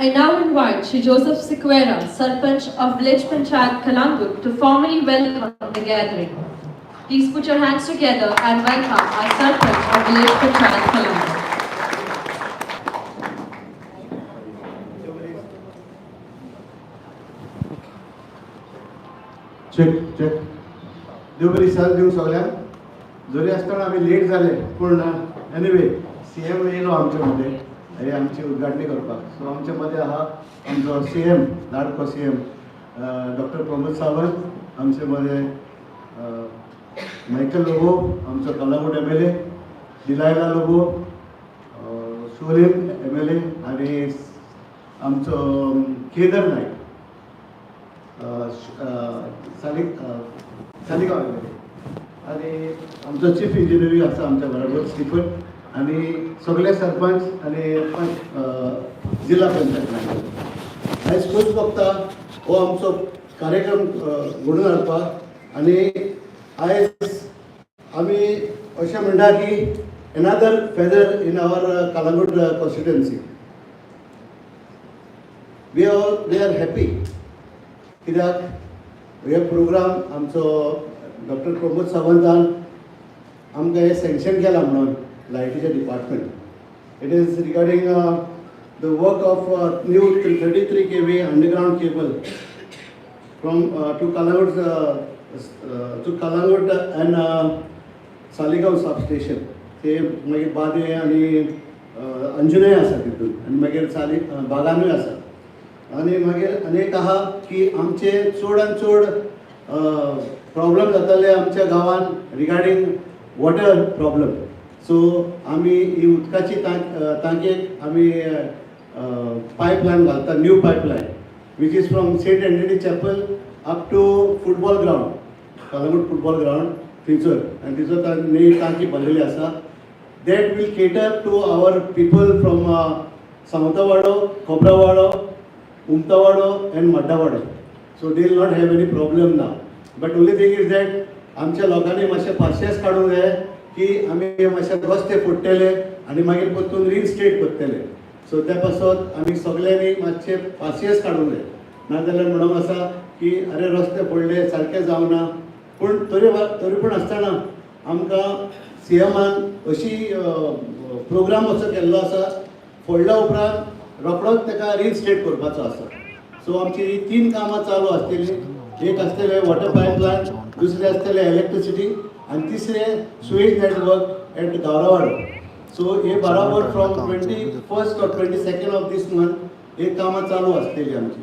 I now invite Shri Joseph Sequeira, Sarpanch of Village Panchayat Calangute, to formally welcome the gathering. Please put your hands together and welcome our Sarpanch of Village Panchayat Calangute. Check check. देव बरी साथ दिवंक सगळ्यांक. जरी आसतना आमी late जाले, पूण एनिवे सीएम येयलो आमचे मदें हे आमची उद्घाटणी करपाक. सो आमचे मदें आहा आमचो सीएम, लाडको सीएम डॉक्टर प्रमोद सावंत, आमचे मदें मायकल लोबो, आमचो कलंगूट एमएलए, डिलायला लोबो, सोलीम एमएलए आनी आमचो केदर नायक, सालिगांव एमएलए आनी आमचो चीफ इंजिनियरूय आसा आमच्या बरोबर स्टिफन आनी सगळे सरपंच आनी जिल्हा पंचायत मेंबर. आयज खूब वखता हो आमचो कार्यक्रम घडोवन हाडपाक आनी आयज आमी अशें म्हणटा की another feather in our Calangute constituency. We are happy कित्याक हे प्रोग्राम आमचो डॉक्टर प्रमोद सावंतान आमकां हें सँक्शन केलां म्हणून लायटीचें department. It is regarding the work of new 33 kV underground cable from to Calangute and Saligao substation. ते मागीर बादे आनी अंजुनाय आसा तितून आनी मागीर साली बागानूय आसा. आनी मागीर आनी एक आहा की आमचे चड आनी चड प्रॉब्लम जाताले आमच्या गांवान रिगार्डींग वॉटर प्रॉब्लम. सो आमी ही उदकाची टांकयेक आमी पायपलायन घालता, new pipeline which is from Saint Anthony Chapel up to football ground, Calangute football ground थंयसर. आनी थंयसर नवी टांकी भरलेली आसा that will cater to our people from Sawantwado, Khoprawado, Umtawado and Maddawado. So they will not have any problem now. But only thing is that आमच्या लोकांनी मातशें पासियेंस काडूंक जाय की आमी मातशे रस्ते फोडटले आनी मागीर परतून रिइन्स्टेट करतले. सो त्या पासत आमी सगल्यांनी मातशें पासियेंस काडूंक जाय. नाजाल्यार म्हणूंक आसा की अरे, रस्ते फोडले, सारके जावना. पूण तरी पूण आसतना आमकां सीएमान अशी प्रोग्राम असो केल्लो आसा, फोडल्या उपरांत रोखडोच ताका रिइन्स्टेट करपाचो आसा. सो आमची ही तीन कामां चालू आसतली. एक आसतलें वॉटर पायपलायन, दुसरें आसतलें इलेक्ट्रिसिटी आनी तिसरें सुएज नेटवर्क एट गावरावाडो. सो हे बराबर from 21st or 22nd of this month हे कामां चालू आसतली आमची.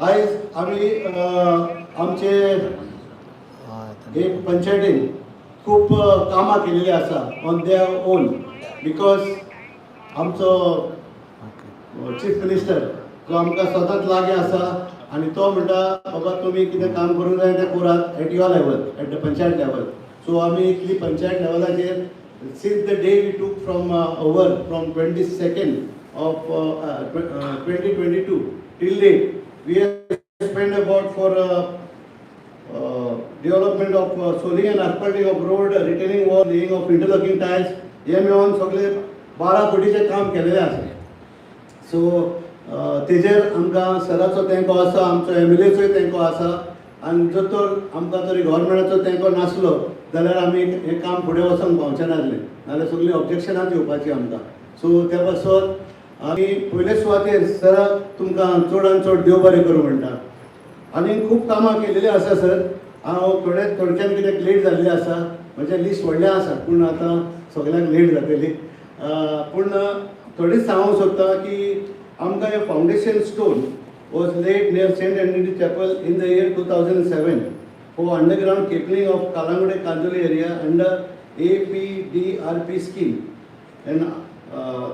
आयज आमी आमचे हे पंचायतीन खूब कामां केलेली आसा ऑन their own, because आमचो चीफ मिनिस्टर जो आमकां सदांच लागीं आसा आनी तो म्हणटा, बाबा, तुमी कितें काम करूंक जाय तें करात at your level, at the panchayat level. So आमी इतली पंचायत लेवलाचेर since the day we took from over from 22nd of 2022 till date, we have spend about for development of soling and asphalting of road, retaining wall, laying of interlocking tiles, हे मेळून सगळे 12 कोटीचें काम केलेलें आसा. So तेजेर आमकां सराचो तेंको आसा, आमचो एमएलएचोय तेंको आसा आनी जर तर आमकां तरी गव्हर्मेंटाचो तेंको नासलो जाल्यार आमी हें काम फुडें वचोंक पावचें नासलें, नाजाल्यार सगळीं ऑब्जेक्शनांच येवपाचीं आमकां. सो त्या पासत आमी पयले सुवातेर सराक तुमकां चडान चड देव बरें करूं म्हणटा. आनी खूब कामां केलेलीं आसा सर. हांव थोडे थोडक्यान, कित्याक लेट जाल्लें आसा. म्हजें लिस्ट व्हडलें आसा, पूण आतां सगल्यांक लेट जातली. पूण थोडीच सांगूंक सोदता की आमकां हे foundation stone was laid near Saint Anthony Chapel in the year 2007 for underground cabling of Calangute Candolim area under APDRP scheme. And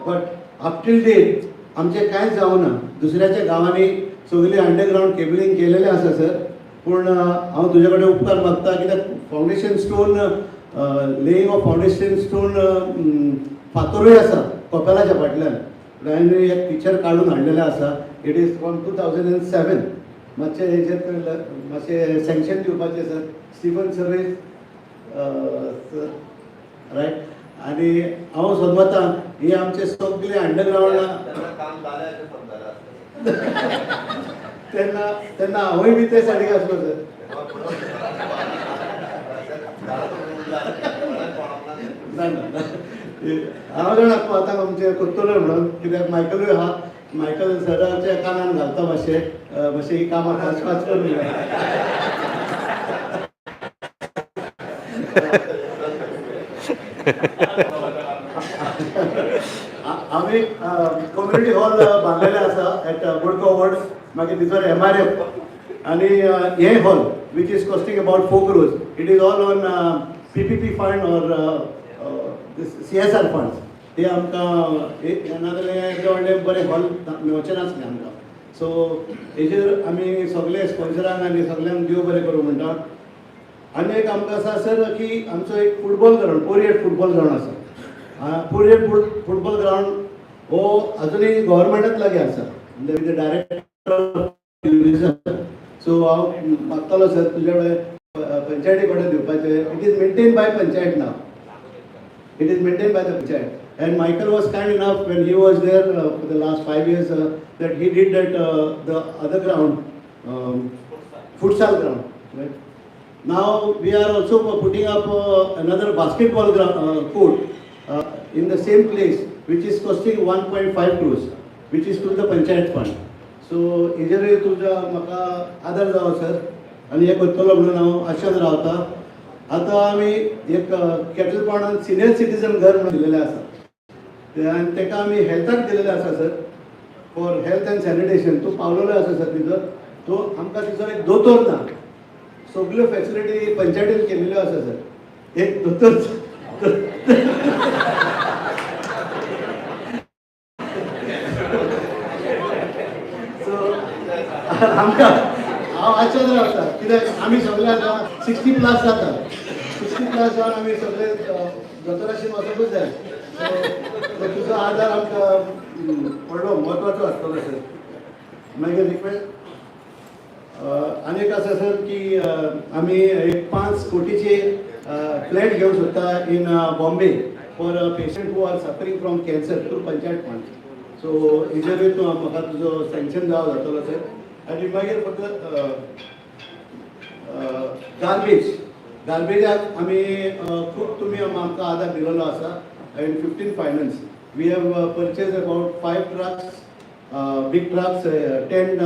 but up till date आमचें कांयच जावना. दुसऱ्याच्या गांवांनी सगळी अंडरग्रावंड केबलिंग केलेलें आसा सर. पूण हांव तुजे कडेन उपकार मागता, कित्याक foundation stone, laying of foundation stone फातरूय आसा कपेलाच्या फाटल्यान. हांवें एक पिक्चर काडून हाडलेलें आसा. It is from 2007. मातशें हेजेर मातशें सँक्शन दिवपाचें sir. Stephen sir is right. आनी हांव समजता ही आमचे सगळे अंडरग्रावंड तेन्ना काम जालें अशें समजलें आसतलें. तेन्ना तेन्ना हांवूय बी ते सायडीक आसलो सर. तेव्हा म्हणून झाडां तोडून उरला आसतलें. कोणाक कोणाक ना. ना ना, हांव जाणा तूं आतां आमचें करतलो म्हणून, कित्याक मायकलूय आहा. मायकल सराच्या कानान घालता मातशें, मातशें ही कामां फास्ट फास्ट करून घे. आमी कम्युनिटी हॉल बांदलेले आसा एट बोडको वॉर्ड, मागीर भितर एमआरएफ आनी हे hall which is costing about 4 crores. It is all on PPP fund or CSR funds. ते आमकां एक नाजाल्यार येदें व्हडलें बरें हॉल मेळचें नासलें आमकां. सो हेजेर आमी सगळे स्पॉन्सरांक आनी सगल्यांक देव बरें करूं म्हणटा. आनी एक आमकां आसा सर की आमचो एक फुटबॉल ग्रावंड, पोरयेट फुटबॉल ग्रावंड आसा. पोरयेट फुटबॉल ग्रावंड हो अजुनूय गव्हर्मेंटाच लागीं आसा विथ डायरेक्टर ट्युरिजम. सो हांव मागतालो सर तुज्या कडेन, पंचायती कडेन दिवपाचें. It is maintain by panchayat now. It is maintained by the panchayat. And Michael was kind enough when he was there for the last 5 years that he did that the other ground, futsal ground. Right? Now we are also putting up another basketball ground, court in the same place, which is costing 1.5 crores, which is through the panchayat fund. So हेजेरूय तुमच्या म्हाका आदार जावो sir आनी हें करतलो म्हणून हांव आशेन रावता. आतां आमी एक कॅटल पॉंडान सिनियर सिटीजन घर म्हणून दिलेलें आसा ते आनी तेका आमी हेल्थाक दिलेलें आसा sir, for health and sanitation. तूं पावलेलो आसा सर तिजो. तो आमकां तिचो एक दोतोर ना. सगल्यो फेसिलिटी पंचायतीन केलेल्यो आसा सर, एक दोतोर. सो आमकां हांव आश्चर्य रावता कित्याक आमी सगळे आतां 60+ जाता. 60+ जावन आमी सगळे दोतोराशी वचपूच जाय. सो तुजो आदार आमकां व्हडलो म्हत्वाचो आसतलो सर. मागीर रिक्वेस्ट आनी एक आसा सर की आमी एक 5 कोटीचे फ्लॅट घेवंक सोदता in Bombay for patient who are suffering from cancer through panchayat fund. So हेजेरूय तूं म्हाका तुजो सँक्शन जावो जातलो सर. आनी मागीर फक्त गार्बेज, गार्बेजाक आमी खूब तुमी आमकां आदार दिलेलो आसा. In 15 finance we have purchase about five trucks, big trucks, 10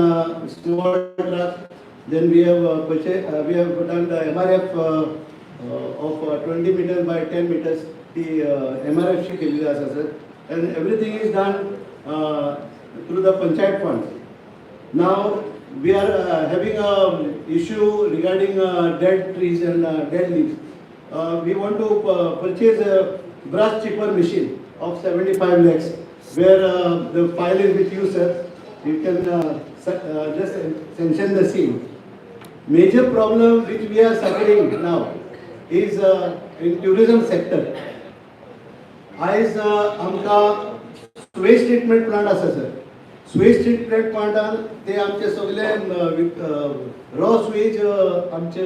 small trucks. Then we have purchased, we have done the MRF of 20 meters by 10 meters. The MRF शी केलेली आसा sir, and everything is done through the panchayat funds. Now we are having a issue regarding dead trees and dead leaves. We want to purchase a brush chipper machine of 75 lakhs, where the file is with you, sir. You can just sanction the same. Major problem which we are suffering now is in tourism sector. आयज आमकां sewage treatment plant आसा sir. Sewage treatment प्लांटान ते आमचे सगळे raw sewage आमचे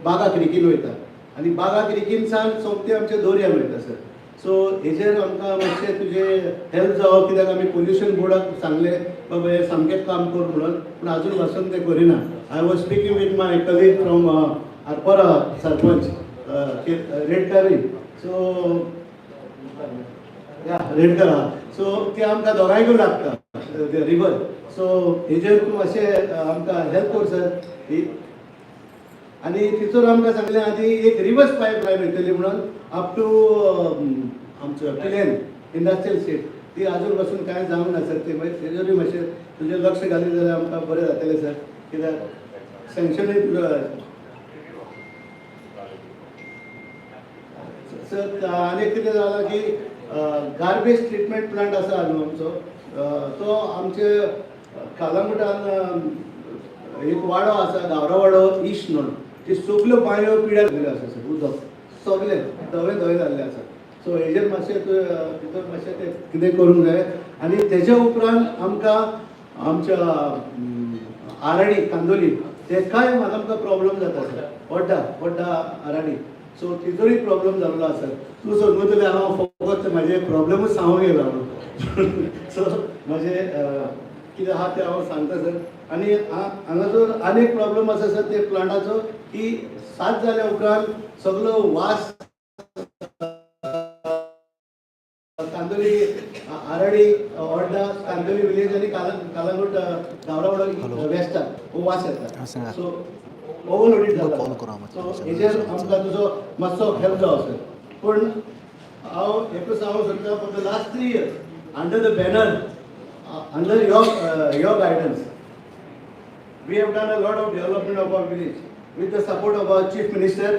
बागा क्रिकीन वयता आनी बागा क्रिकीनसान सोमते आमचे दर्यान वयता सर. सो हेजेर आमकां मातशें तुजें हेल्प जावो, कित्याक आमी पोल्युशन बोर्डाक सांगलें बाबा हें सामकें काम कर म्हणून, पूण आजून पासून ते करिना. I was speaking with my colleague from Arpora, sarpanch Redkari. So या रेडकर आहा. सो ते आमकां दोगांयकूय लागता रिवर. सो हेजेर तूं मातशें आमकां हेल्प कर सर. आनी तितूर आमकां सांगलें आदी एक रिवर्स पायप लायन वयतली म्हणून अप टू आमचो पिलेन इंडस्ट्रियल स्टेट. ती आजून पासून कांय जावंक ना सर. ते मागीर तेजेरूय मातशें तुजें लक्ष घालीत जाल्यार आमकां बरें जातलें सर, कित्याक सँक्शनूय तुजो सर. आनी कितें जालां की गार्बेज ट्रिटमेंट प्लांट आसा न्हू आमचो, तो आमचे कालांगुटान एक वाडो आसा, गावडा वाडो इश्ट म्हणून, ती सगल्यो बांयो पिड्यार जाल्ल्यो आसा सर. उदक सगळें धवें धवें जाल्लें आसा. सो हेजेर मातशें तितून मातशें तें कितें करूंक जाय. आनी तेज्या उपरांत आमकां आमच्या आराडी कांदोली तेकाय आमकां प्रॉब्लम जाता सर. वड्डा वड्डा आराडी. सो तिजोय प्रॉब्लम जाल्लो आसा. तूं समजतलें, हांव फकत म्हाजे प्रॉब्लमूच सांगूंक येयला. सो म्हाजे कितें आहा तें हांव सांगता सर. आनी हांगासर आनी एक प्रॉब्लम आसा सर, ते प्लांटाचो, की सात जाल्या उपरांत सगलो वास कांदोली, आराडी, ओड्डा, कांदोली विलेज आनी कालांगूट, गावडावाडो वेस्टाक हो वास येता. सो ओवरलोडीड जाता. सो हेजेर आमकां तुजो मातसो हेल्प जावो सर. पूण हांव एकूच सांगूंक सोदता, for the last 3 years, under the banner, under your guidance, we have done a lot of development of our village with the support of our Chief Minister,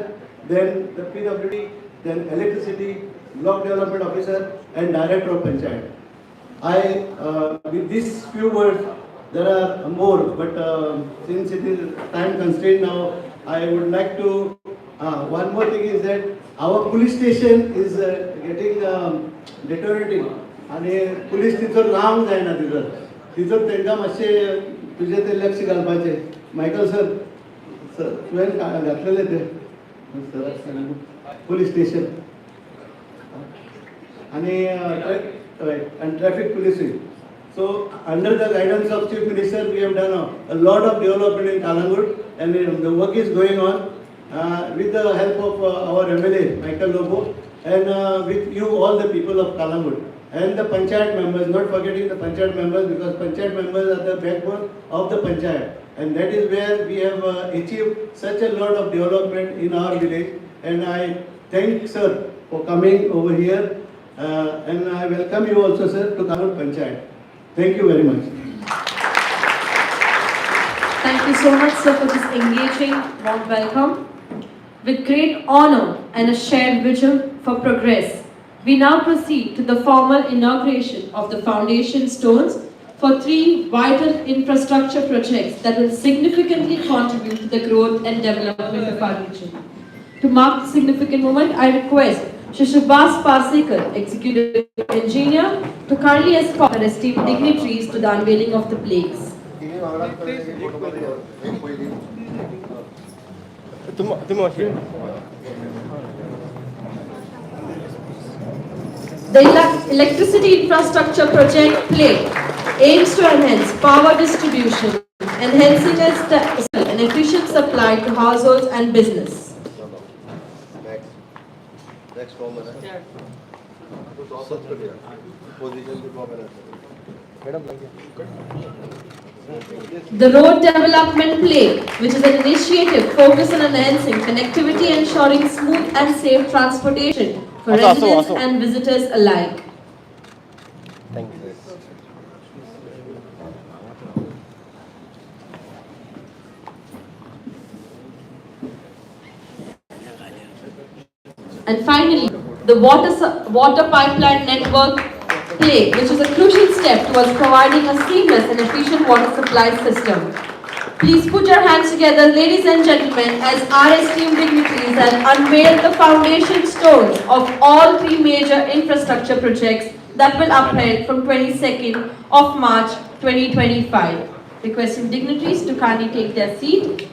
then the PWD, then electricity, block development officer and director of panchayat. With these few words, there are more, but since it is time constraint now, I would like to, one more thing is that our police station is getting deteriorating. आणि police थंयसर रावंक जायना. थंयसर थंयसर तांकां मातशें तुजें तें लक्ष घालपाचें. मायकल सर, सर, तुवें घातलेलें तें सराक सांग, पुलीस स्टेशन आणि हय, आनी traffic पुलिसूय. So under the guidance of Chief Minister, we have done a lot of development in Calangute and the work is going on with the help of our MLA Michael Lobo and with you all, the people of Calangute and the panchayat members, not forgetting the panchayat members, because panchayat members are the backbone of the panchayat, and that is where we have achieved such a lot of development in our village. And I thank sir for coming over here and I welcome you also, sir, to Calangute Panchayat. Thank you very much. Thank you so much, sir, for this engaging warm welcome. With great honor and a shared vision for progress, we now proceed to the formal inauguration of the foundation stones for three vital infrastructure projects that will significantly contribute to the growth and development of our region. To mark the significant moment, I request Shri Shubhas Parsekar, Executive Engineer, to kindly escort our esteemed dignitaries to the unveiling of the plaques. तिन्ही वांगडा photo एक पयली. तुम्ही अशी. The Electricity Infrastructure Project PLAY aims to enhance power distribution, enhancing an efficient supply to households and business. Next next form आहे. Position form. Madam. The Road Development Play, which is an initiative focused on enhancing connectivity, ensuring smooth and safe transportation for असो, असो, residents असो. And visitors alike. Thank you. And finally, the water pipeline network play, which is a crucial step towards providing a seamless and efficient water supply system. Please put your hands together, ladies and gentlemen, as our esteemed dignitaries have unveiled the foundation stones of all three major infrastructure projects that will upheld from 22nd of March 2025. Requesting dignitaries to kindly take their seat.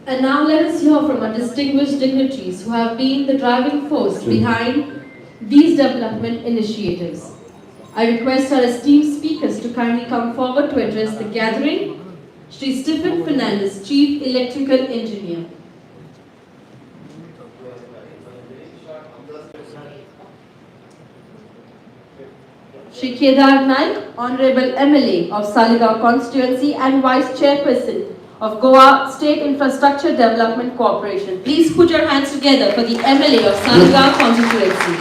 And now let us hear from our distinguished dignitaries who have been the driving force behind these development initiatives. I request our esteemed speakers to kindly come forward to address the gathering. Shri Stephen Fernandez, Chief Electrical Engineer. Shri Kedar Naik, Honorable MLA of Saligao constituency and Vice Chairperson of Goa State Infrastructure Development Corporation. Please put your hands together for the MLA of Saligao constituency.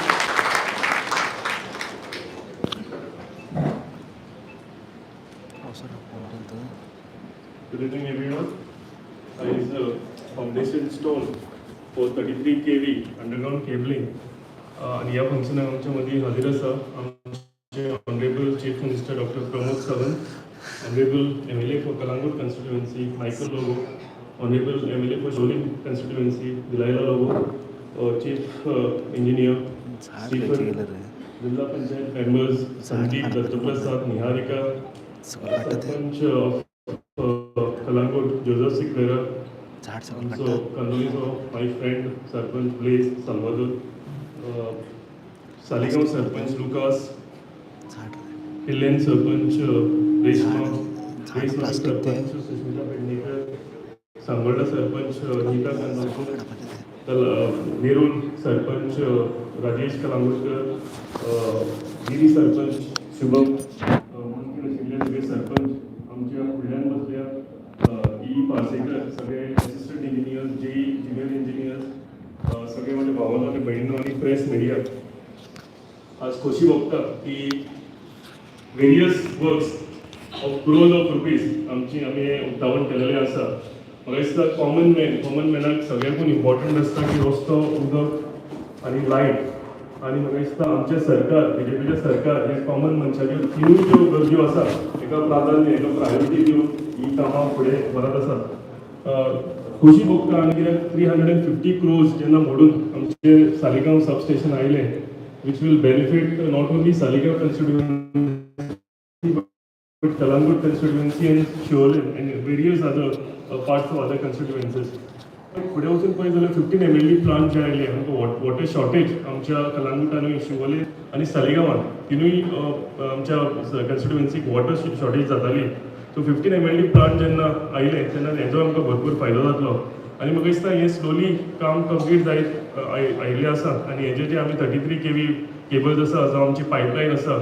Good evening, everyone. Is a foundation stone for 33 kV underground cabling. आणि ह्या फंक्शनाक आमच्या मदीं हाजीर आसा आमचे Honorable Chief Minister Doctor Pramod Sawant, Honorable MLA for Calangute constituency Michael Lobo, Honourable MLA for Siolim constituency Delilah Lobo, Chief Engineer Stephen, Zilla Panchayat members Sandeep, Dattaprasad, Niharika, Sarpanch of Calangute Joseph Sequeira, so Candolimचो my friend Sarpanch Blaise Salvador, Saligao Sarpanch Lucas, Pilerne Sarpanch Reshma, Sarpanch Sushmita Pednekar, Sangolda Sarpanch Nita Kandolkar, Nerul Sarpanch Rajesh Kalangutkar, Giri Sarpanch Shubham, मुंडकी आशिल्ले सगळे सरपंच, आमच्या फुडल्यान बसल्या E Parsekar, सगळे assistant engineers, JE, junior engineers, सगळे माझ्या भावांनो आणि बहिणींनो आणि प्रेस मिडिया. आज खोशी भोगता की various works of crores of rupees आमची आमी उक्तावण केलेलें आसा. म्हाका दिसता कॉमन मॅनाक सगळ्याकून इम्पॉर्टंट आसता की रस्तो, उदक आनी लायट. आनी म्हाका दिसता आमचें सरकार, बीजेपीचें सरकार हें कॉमन मनशाच्यो तिनूय ज्यो गरज्यो आसा हेका प्राधान्य, हेका प्रायोरिटी दिवन ही कामां फुडें व्हरत आसात. खोशी भोगता आनी कित्याक 350 क्रोर्स जेन्ना मोडून आमचे सालिगांव सब स्टेशन आयलें, which will benefit not only Saligao constituency but Calangute constituency and Siolim and various other parts of other constituencies. फुडें वचून पळयत जाल्यार 15 MLD plant जे आयले, आमकां वॉटर शॉर्टेज आमच्या कलांगूट आनी शिवोले आनी सालिगांवान तिनूय आमच्या कन्स्टिट्युएन्सीक वॉटर शॉर्टेज जाताली. सो 15 MLD plant जेन्ना आयले तेन्ना हेजो आमकां भरपूर फायदो जातलो. आनी म्हाका दिसता हें स्लोली काम कंप्लीट जायत आयिल्लें आसा. आनी हेजे जे आमी 33 kV cables आसा जावं आमची पायपलायन आसा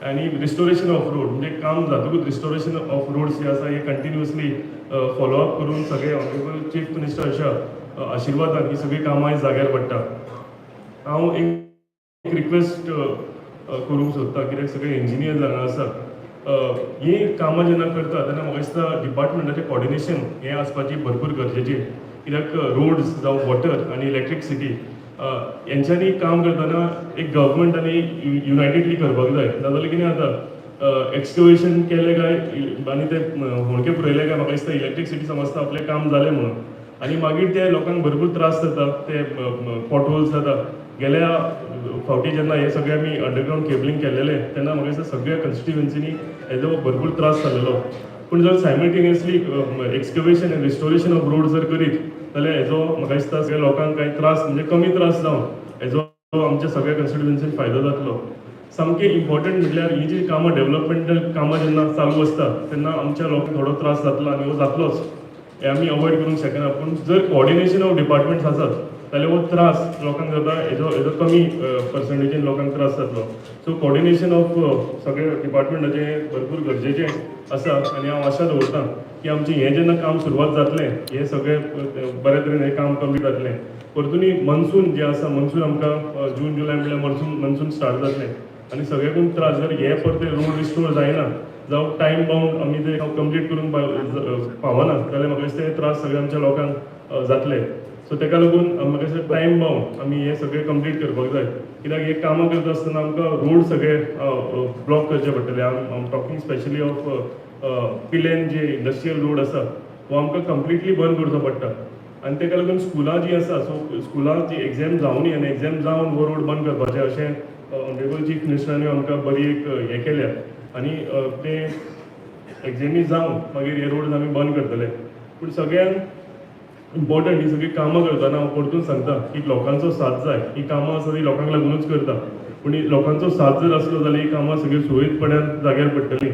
आनी रिस्टोरेशन ऑफ रोड, म्हणजे काम जातकूच रिस्टोरेशन ऑफ रोड्स जे आसा हे कंटिन्युअसली फॉलोअप करून सगळे ऑनरेबल चीफ मिनिस्टराच्या आशिर्वादान ही सगळीं कामां आयज जाग्यार पडटा. हांव एक रिक्वेस्ट करूंक सोदता, कित्याक सगळे इंजिनियर हांगा आसा. ही कामां जेन्ना करता तेन्ना म्हाका दिसता डिपार्टमेंटाचें कॉर्डिनेशन हें आसपाची भरपूर गरजेचें, कित्याक रोड्स जावं वॉटर आनी इलेक्ट्रिसिटी हेंच्यांनी काम करतना एक गव्हर्मेंट आनी युनायटेडली करपाक जाय. नाजाल्यार कितें जाता, एक्सकवेशन केलें काय आनी ते होणके पुरयले काय म्हाका दिसता इलेक्ट्रिसिटी समजता आपलें काम जालें म्हणून आनी मागीर ते लोकांक भरपूर त्रास जाता, ते पॉटहोल्स जाता. गेल्या फावटी जेन्ना हे सगळे आमी अंडरग्रावंड केबलिंग केलेलें तेन्ना म्हाका दिसता सगळ्या कन्स्टिट्युएन्सीनी हेजो भरपूर त्रास जालेलो. पूण जर simultaneously excavation and restoration of road जर करीत जाल्यार हेजो म्हाका दिसता सगळ्या लोकांक कांय त्रास, म्हणजे कमी त्रास जावन हेजो आमच्या सगळ्या कन्स्टिट्युएन्सीन फायदो जातलो. सामकें इम्पॉर्टंट म्हटल्यार ही जी कामां, डेव्हलपमेंटल कामां जेन्ना चालू आसता तेन्ना आमच्या लोकांक थोडो त्रास जातलो आनी हो जातलोच, हें आमी अवॉयड करूंक शकना. पूण जर कॉर्डिनेशन ऑफ डिपार्टमेंट्स आसत जाल्यार हो त्रास लोकांक जाता हेजो कमी पर्संटेजीन लोकांक त्रास जातलो. सो कॉर्डिनेशन ऑफ सगळे डिपार्टमेंटाचें भरपूर गरजेचें आसा. आनी हांव आशा दवरतां की आमचें हें जेन्ना काम सुरवात जातलें, हें सगळें बऱ्या तरेन हें काम कंप्लीट जातलें. परतूनय मनसून जे आसा, मनसून आमकां जून जुलय म्हळ्यार मनसून स्टार्ट जातलें आनी सगळ्याकून त्रास जर हे परते रोड रिस्टोर जायना जावं टायम बाउंड आमी ते कंप्लीट करूंक पावना जाल्यार म्हाका दिसता हे त्रास सगळे आमच्या लोकांक जातले. सो तेका लागून म्हाका दिसता टायम बाउंड आमी हे सगळे कंप्लीट करपाक जाय, कित्याक हे कामां करता आसतना आमकां रोड सगळे ब्लॉक करचे पडटले. I am talking specially of Pilerne J industrial road आसा हो आमकां कंप्लिटली बंद करचो पडटा. आनी तेका लागून स्कुलां जीं आसा, सो स्कुलां जी एग्झाम जावनी आनी एग्झाम जावन हो रोड बंद करपाचें अशें ऑनरेबल चीफ मिनिस्टरांनी आमकां बरी एक हें केल्या. आनी ते एग्झामी जावन मागीर हे रोड आमी बंद करतले. पूण सगळ्यांत इम्पॉर्टंट, ही सगळीं कामां करतना हांव परतून सांगता की लोकांचो साथ जाय. ही कामां आसा ती लोकांक लागुनूच करता, पूण ही लोकांचो साथ जर आसलो जाल्यार ही कामां सगळीं सुरळीतपणान जाग्यार पडटलीं.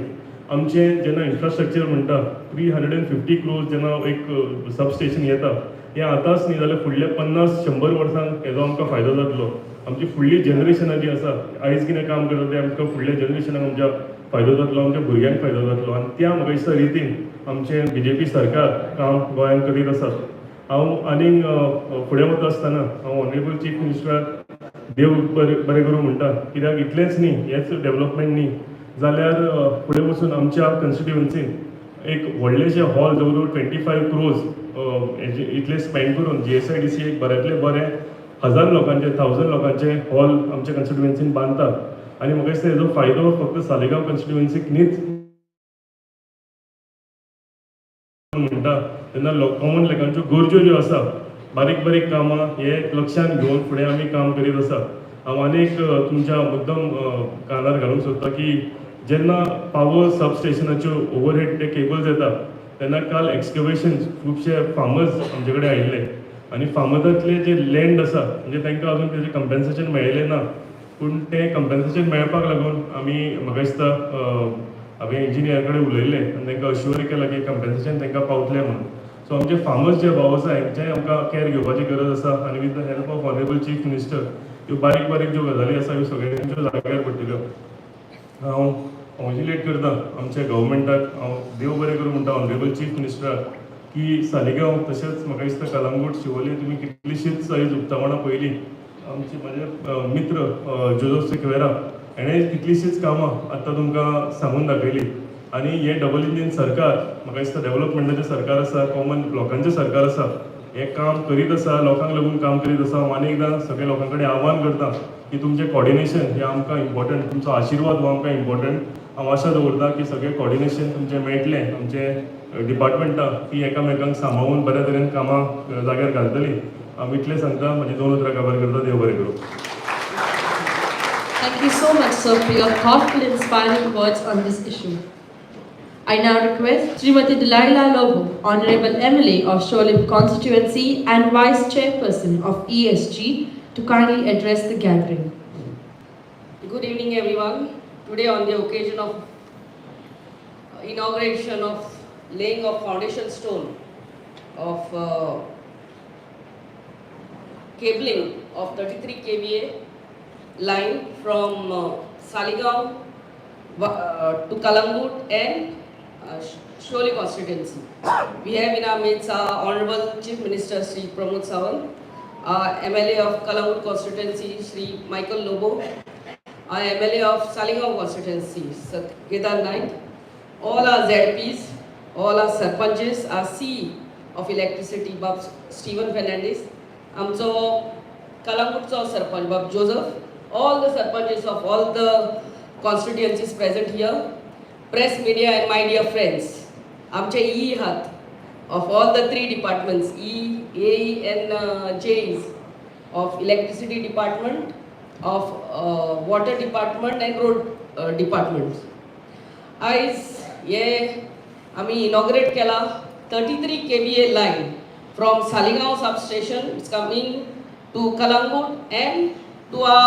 आमचें जेन्ना इन्फ्रास्ट्रक्चर म्हणटा, 350 क्रोर्स जेन्ना एक सब स्टेशन येता, हें आतांच न्ही जाल्यार फुडल्या 50-100 वर्सांक हेजो आमकां फायदो जातलो. आमची फुडली जनरेशनां जी आसा, आयज कितें काम करता तें आमकां फुडल्या जनरेशनाक आमच्या फायदो जातलो, आमच्या भुरग्यांक फायदो जातलो. आनी त्या म्हाका दिसता रितीन आमचें बीजेपी सरकार काम गोंयांत करीत आसात. हांव आनीक फुडें वता आसतना हांव ऑनरेबल चीफ मिनिस्टराक देव बरें बरें करूं म्हणटा, कित्याक इतलेंच न्ही, हेंच डेवलपमेंट न्ही जाल्यार फुडें वचून आमच्या कन्स्टिट्युएन्सीन एक व्हडलेशें हॉल जवळ जवळ 25 क्रोर्स इतले स्पेंड करून जीएसआयडीसी एक बऱ्यांतलें बरें हजार लोकांचे, थावजंड लोकांचे हॉल आमच्या कन्स्टिट्युएन्सीन बांदता. आनी म्हाका दिसता हेजो फायदो फक्त सालिगांव कन्स्टिट्युएन्सीक न्हीच म्हणटा तेन्ना कॉमन लोकांच्यो गरज्यो ज्यो आसा, बारीक बारीक कामां हे लक्षांत घेवन फुडें आमी काम करीत आसा. हांव आनी एक तुमच्या मुद्दम कानार घालूंक सोदता की जेन्ना पावर सब स्टेशनाच्यो ओवरहेड ते केबल्स येता तेन्ना काल एक्सकवेशन खुबशे फार्मर्स आमचे कडेन आयिल्ले आनी फार्मर्सांतले जे लँड आसा, म्हणजे तांकां अजून तेजें कंपेन्सेशन मेळिल्लें ना. पूण तें कंपेन्सेशन मेळपाक लागून आमी, म्हाका दिसता, हांवें इंजिनियर कडेन उलयल्लें आनी तांकां अश्युअर केलां की कंपेन्सेशन तांकां पावतलें म्हणून. सो आमचे फार्मर्स जे भाव आसा, हेंचेय आमकां कॅर घेवपाची गरज आसा आनी with the help of honourable Chief Minister ह्यो बारीक बारीक ज्यो गजाली आसा, ह्यो सगळ्यांच्यो जाग्यार पडटल्यो. हांव कॉंग्रेच्युलेट करता आमच्या गव्हर्मेंटाक. हांव देव बरें करूं म्हणटा ऑनरेबल चीफ मिनिस्टराक की सालिगांव तशेंच म्हाका दिसता कलंगूट, शिवोली तुमी कितलीशींच आयज उक्तावणां पळयलीं. आमचे म्हाजे मित्र जोजफ सिक्वेरा हेणें कितलीशींच कामां आतां तुमकां सांगून दाखयलीं. आनी हें डबल इंजीन सरकार, म्हाका दिसता, डेव्हलपमेंटाचें सरकार आसा, कॉमन लोकांचें सरकार आसा. हें काम करीत आसा, लोकांक लागून काम करीत आसा. हांव आनी एकदां सगळ्या लोकां कडेन आव्हान करता की तुमचें कॉर्डिनेशन हें आमकां इम्पॉर्टंट, तुमचो आशिर्वाद हो आमकां इम्पॉर्टंट. हांव आशा दवरता की सगळें कॉर्डिनेशन तुमचें मेळटलें, आमचे डिपार्टमेंटां की एकामेकांक सांबाळून बऱ्या तरेन कामां जाग्यार घालतलीं. हांव इतलें सांगता, म्हजी दोन उतरां काबार करता. देव बरें करूं. Thank you so much, sir, for your thoughtful, inspiring words on this issue. I now request Srimati Delilah Lobo, Honorable MLA of Siolim constituency and Vice Chairperson of ESG, to kindly address the gathering. Good evening, everyone. Today, on the occasion of inauguration of laying of foundation stone of cabling of 33 kVA line from Saligao to Kalangut and Siolim constituency. We have in our midst our Honorable Chief Minister Sri Pramod Sawant, our MLA of Kalangut constituency Sri Michael Lobo, our MLA of Saligao constituency, Sir Kedar Naik, all our ZPs, all our sarpanches, our CE of electricity, Bab Stephen Fernandez, आमचो कलंगूटचो सरपंच बाब Joseph, all the sarpanches of all the constituencies present here, press media and my dear friends. आमचे E आहात of all the three departments, E, A and JEs of electricity department, of water department and road departments. आयज हे आमी inaugurate केला 33 kVA line from Saligao substation. It's coming to Calangute and to a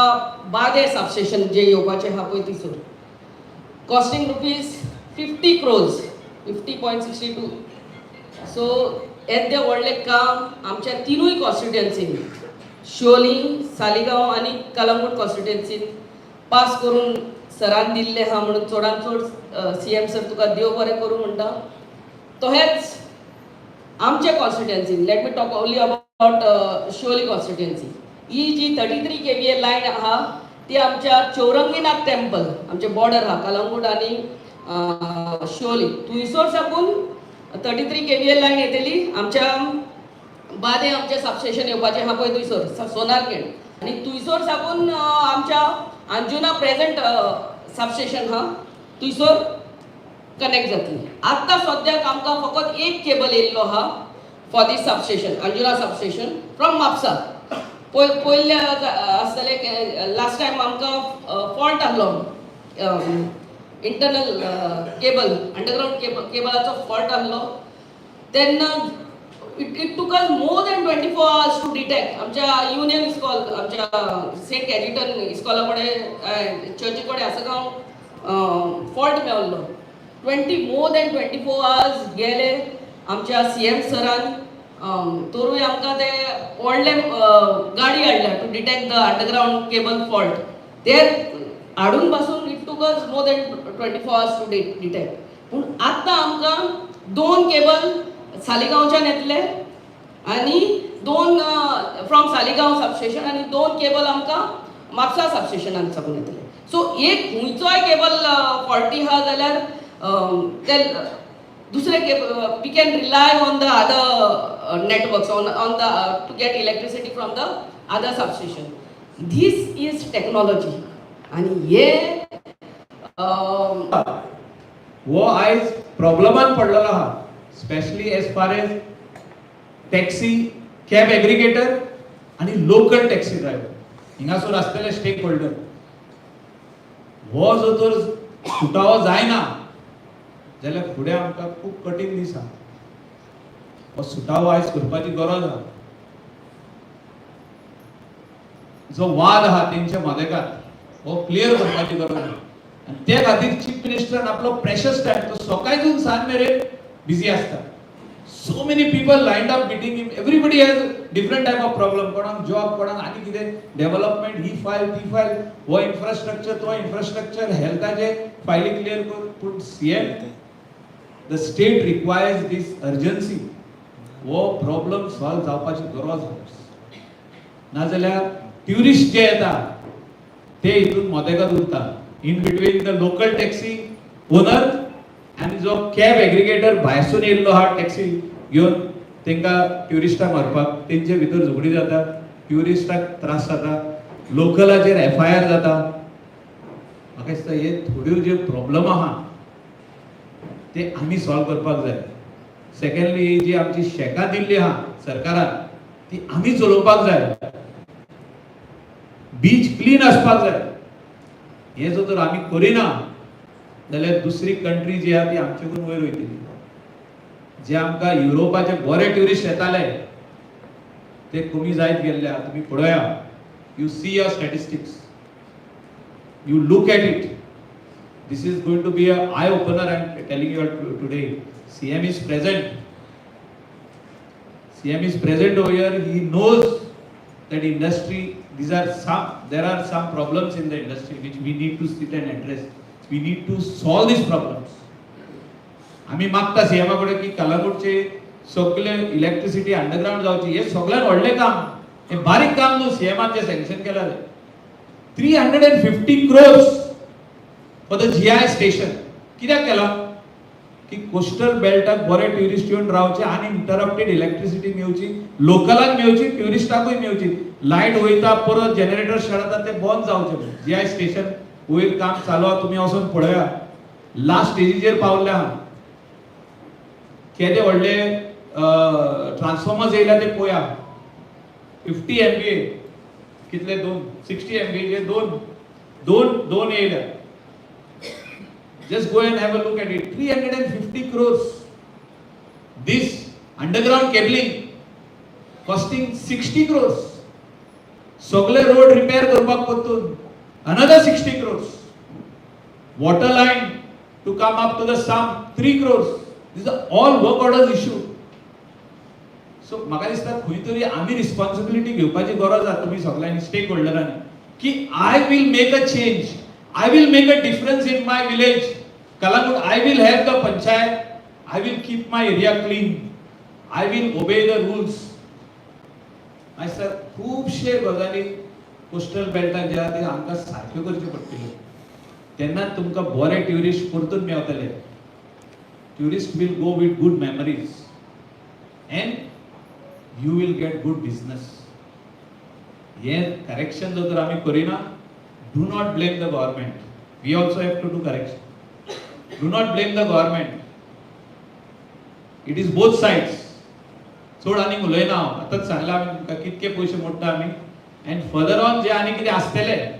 Bade substation जे येवपाचें आहा पळय थंयसर, costing ₹50 crores, 50.62. So येद्दें व्हडलें काम आमच्या तिनूय कॉन्स्टिट्युएन्सीन, शिवोली, सालिगांव आनी कलंगूट कॉन्स्टिट्युएन्सीन पास करून सरान दिल्लें आहा म्हणून चडान चड सीएम सर तुका देव बरें करूं म्हणटा. तशेंच आमच्या कॉन्स्टिट्युएन्सीन, let me talk only about Siolim constituency, he G 33 kVA line आहा ती आमच्या चौरंगीनाथ टेम्पल, आमचे बॉर्डर आहा कलंगूट आनी शिवोली, थंयसर साकून 33 kVA line येतली. आमच्या बादे आमचें सबस्टेशन येवपाचें आहा पळय थंयसर सोनारखेड, आनी थंयसर साकून आमच्या अंजुना प्रेझेंट सबस्टेशन आहा थंयसर कनेक्ट जातली. आत्तां सद्याक आमकां फकत एक केबल येयल्लो आहा for this substation, Anjuna substation from Mapusa. पय पयल्या आसतलें, लास्ट टायम आमकां फॉल्ट आहलो, इंटरनल केबल, अंडरग्रावंड केबल, केबलाचो फॉल्ट आहलो तेन्ना it took us more than 24 hours to detect. आमच्या युनियन इस्कॉल, आमच्या सेंट कॅजिटन इस्कॉला कडेन, चर्ची कडेन आसगांव फॉल्ट मेवल्लो. Twenty more than 24 hours गेले. आमच्या सीएम सरान तरूय आमकां ते व्हडले गाडी हाडल्या to detect the underground cable fault. ते हाडून पासून it took us more than 24 hours to detect. पूण आतां आमकां दोन केबल सालिगांवच्यान येतले आनी दोन फ्रॉम सालिगांव सबस्टेशन आनी दोन केबल आमकां म्हापसा सबस्टेशनान साकून येतले. सो एक खंयचोय केबल फॉल्टी आहा जाल्यार ते दुसरे cable, we can rely on the other networks, on the to get electricity from the other substation. This is technology आनी हे हो आयज प्रॉब्लमान पडलेलो आहा. Specially as far as taxi cab aggregator आनी लोकल टॅक्सी ड्रायव्हर हिंगासर आसतले स्टेक होल्डर, हो जर तर सुटावो जायना जाल्यार फुडें आमकां खूब कठीण दीस आहा. हो सुटावो आयज करपाची गरज आहा. जो वाद आहा तेंच्या मदेकात हो क्लियर करपाची गरज आहा आनी ते खातीर चीफ मिनिस्टरान आपलो प्रेशस टायम, तो सकाळच्यान सांज मेरेन बिजी आसता. So many people lined up meeting him. Everybody has different type of problem. कोणाक जॉब, कोणाक आनी कितें डेव्हलपमेंट, ही फायल, ती फायल, हो इन्फ्रास्ट्रक्चर, तो इन्फ्रास्ट्रक्चर, हेल्थाचे फायली क्लियर कर. पूण CM, the state requires this urgency. हो प्रॉब्लम सॉल्व जावपाची गरज आसा. नाजाल्यार ट्युरिस्ट जे येता ते हितून मदेकात उरता, in between the local taxi owner आनी जो कॅब एग्रिगेटर भायरसून येयल्लो आहा टॅक्सी घेवन तांकां ट्युरिस्टांक व्हरपाक, तेंचे भितर झगडी जाता, ट्युरिस्टाक त्रास जाता, लोकलाचेर एफआयआर जाता. म्हाका दिसता हे थोड्यो जे प्रॉब्लम आहा ते आमी सॉल्व करपाक जाय. सेकंडली, जी आमची शॅकां दिल्ली आहा सरकारान ती आमी चलोवपाक जाय. बीच क्लीन आसपाक जाय. हें जर तर आमी करिना जाल्यार दुसरी कंट्री जी आहा ती आमचे कडून वयर वयतली. जे आमकां युरोपाचे बरे ट्युरिस्ट येताले ते कमी जायत गेल्ले आहा. तुमी पळया, you see your statistics, you look at it. This is going to be a eye opener. I am telling you today. CM is present. CM is present over here. He knows that industry, these are some, there are some problems in the industry which we need to sit and address. We need to solve these problems. आमी मागता सीएमा कडेन की कलांगूटचे सगळे electricity underground जावची. हे सगळ्यात व्हडलें काम, हे बारीक काम न्हू. सीएमान जे सँक्शन केला, 350 crores for the GI station, कित्याक केला की कोस्टल बेल्टाक बरे ट्युरिस्ट येवन रावचे, अनइंटरप्टेड इलेक्ट्रिसिटी मेवची, लोकलाक मेवची, ट्युरिस्टाकूय मेवची. लायट वयता, परत जनरेटर स्टार्ट जाता, ते बंद जावचे. जीआय स्टेशन वयर काम चालू आहा, तुमी वचोन पळया, लास्ट स्टेजीचेर पावल्ले आहा. केदे व्हडले ट्रान्सफॉर्मर्स येयल्या ते पळया. 50 एमव्हीए कितले, दोन, 60 एमव्हीए दोन दोन दोन येयल्या. Just go and have a look at it. 350 crores. This underground cabling costing 60 crores. सगळे रोड रिपेअर करपाक परतून another 60 crores. Water line to come up to the sump, 3 crores. These are all work orders issued. So म्हाका दिसता खंय तरी आमी responsibility घेवपाची गरज आहा, तुमी सगळ्यांनी स्टेक होल्डरांनी, की I will make a change, I will make a difference in my village Calangute. I will help the panchayat, I will keep my area clean, I will obey the rules. मागीर sir, खुबशे गजाली coastal बेल्टाक जे आहा ते आमकां सारक्यो करच्यो पडटल्यो, तेन्ना तुमकां बरे ट्युरिस्ट परतून मेवतले. Tourist will go with good memories and you will get good business. हे करेक्शन जर तर आमी करिना, do not blame the government. We also have to do correction. Do not blame the government. It is both sides. चड आनीक उलयना हांव. आतांच सांगलां आमी तुमकां कितके पयशे मोडटा आमी. एंड फर्दर ऑन जे आनी कितें आसतलें,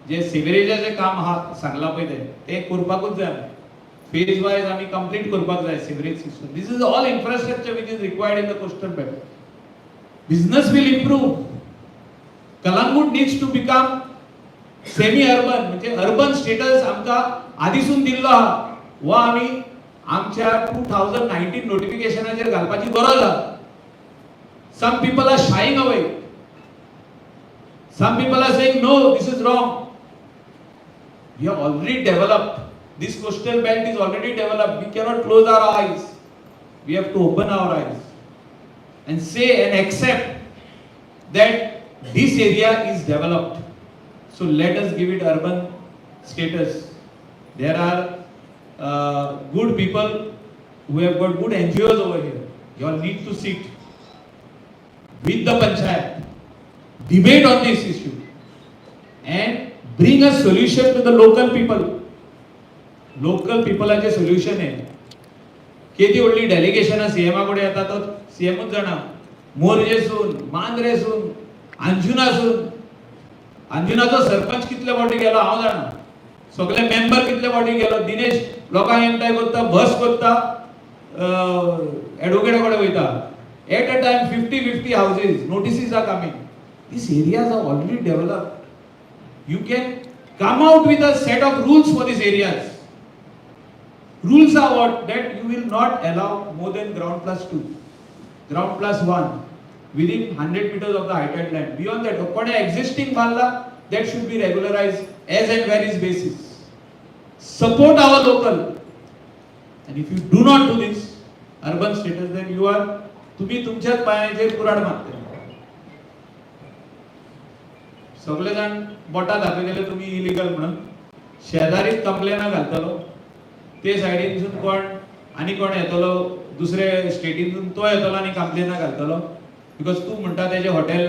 जे सिवरेजाचें काम आहा सांगलां पळय, तें तें करपाकूच जाय. आमी फेज वायज आमी कंप्लीट करपाक जाय sewerage system. This is all infrastructure which is required in the coastal belt. Business will improve. Calangute needs to become semi urban, म्हणजे अर्बन स्टेटस आमकां आदीसून दिल्लो आहा, हो आमी आमच्या 2019 नोटिफिकेशनाचेर घालपाची गरज आहा. Some people are shying away. Some people are saying, "No, this is wrong." We have already developed. This coastal belt is already developed. We cannot close our eyes. We have to open our eyes and say and accept that this area is developed. So let us give it urban status. There are good people who have got good NGOs over here. You all need to sit with the panchayat, debate on this issue, and bring a solution to the local people. Local पिपलाचे solution आहे. केदी व्हडली डेलिगेशनां सीएमा कडेन येता तो सीएमूच जाणा. मोरजेसून, मांद्रेसून, अंजुनासून, अंजुनाचो सरपंच कितले फावटी गेलो हांव जाणा, सगळे मेंबर कितले फावटी गेलो. दिनेश लोकांक एकठांय करता, बस करता, एडवोकेटा कडेन वयता. At a time 50-50 houses notices are coming. These areas are already developed. You can come out with a set of rules for these areas. Rules are what? That you will not allow more than ground plus 2, ground plus 1 within 100 meters of the high tide line. Beyond that, कोणे existing बांदला, that should be regularized as and where is basis. Support our local. And if you do not do this urban status, then you are, तुम्ही तुमच्याच पायांचेर कुराड मारतले. सगळे जाण बोटां दाखयतले तुमी illegal म्हणून, शेजारीच कंप्लेनां घालतलो. ते सायडीनसून कोण आनी कोण येतलो, दुसरे स्टेटीनसून तो येतलो आनी कंप्लेनां घालतलो, because तूं म्हणटा तेजें हॉटेल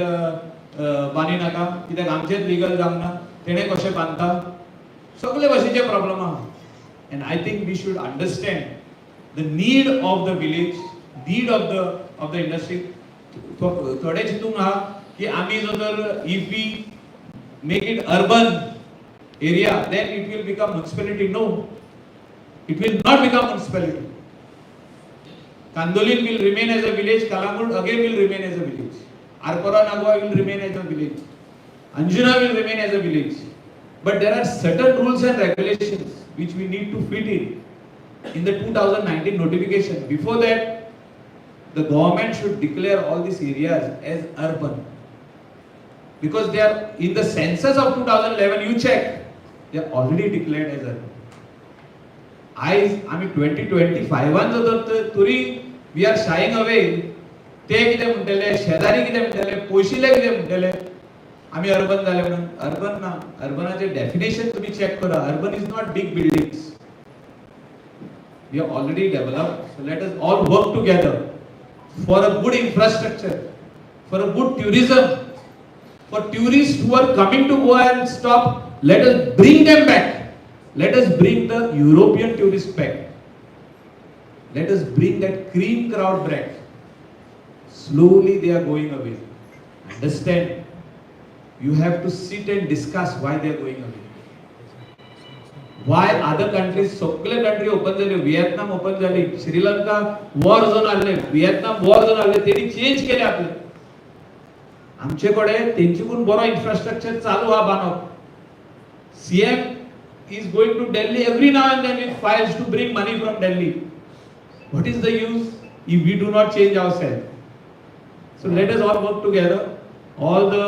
बांदी नाका, कित्याक आमचेच लिगल जावंक ना, तेणें कशें बांदता. सगळे भाशेचे प्रॉब्लम आहा. And I think we should understand the need of the village, need of the industry. थोडे चिंतूंक आहा की आमी जर तर if we make it urban area, then it will become municipality. No, it will not become municipality. Candolim will remain as a village, Calangute again will remain as a village, Arpora Nagwa will remain as a village, Anjuna will remain as a village. But there are certain rules and regulations which we need to fit in the 2019 notification. Before that, the government should declare all these areas as urban, because they are in the census of 2011. You check, they are already declared as urban. आयज आमी 2025 जर तर तरी we are shying away. ते कितें म्हणटले, शेजारी कितें म्हणटले, पयशिल्ले कितें म्हणटले, आमी अर्बन जाले म्हणून. अर्बन ना. अर्बनाचे डेफिनेशन तुमी चॅक करा. Urban is not big buildings. We are already developed, so let us all work together for a good infrastructure, for a good tourism, for tourists who are coming to Goa and stop. Let us bring them back. Let us bring the European tourists back. Let us bring that cream crowd back. Slowly they are going away. Understand, you have to sit and discuss why they are going away. Why other countries? सगळे country open झाले, Vietnam open झाली, Sri Lanka war zone आले, Vietnam war zone आले, त्यांनी change केले आपले. आमचे कडेन तेंच्याकून बरो इन्फ्रास्ट्रक्चर चालू आहा बांदप. CM is going to Delhi every now and then with files to bring money from Delhi. What is the use if we do not change ourselves? So let us all work together. All the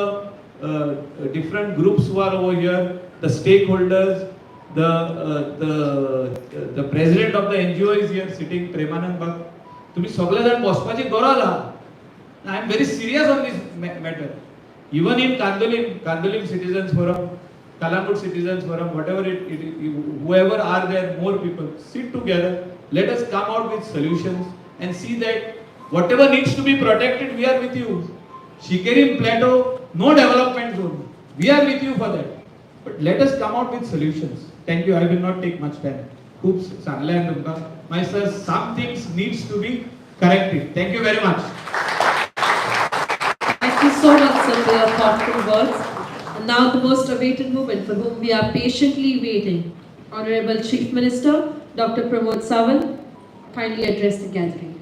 different groups who are over here, the stakeholders, the president of the NGO is here sitting, Premanand Bag. तुम्ही सगळे जण बसपाची गरज आहा. I am very serious on this matter. Even in Candolim, Candolim Citizens Forum, Calangute Citizens Forum, whatever it, whoever are there, more people, sit together. Let us come out with solutions and see that whatever needs to be protected, we are with you. Shikerim Plateau, no development zone. We are with you for that. But let us come out with solutions. Thank you. I will not take much time. खूप सांगले आहे तुमका. My sir, some things needs to be corrected. Thank you very much. Thank you so much, sir, for your thoughtful words. And now the most awaited moment for whom we are patiently waiting. Honorable Chief Minister, Dr. Pramod Sawant, kindly address the gathering.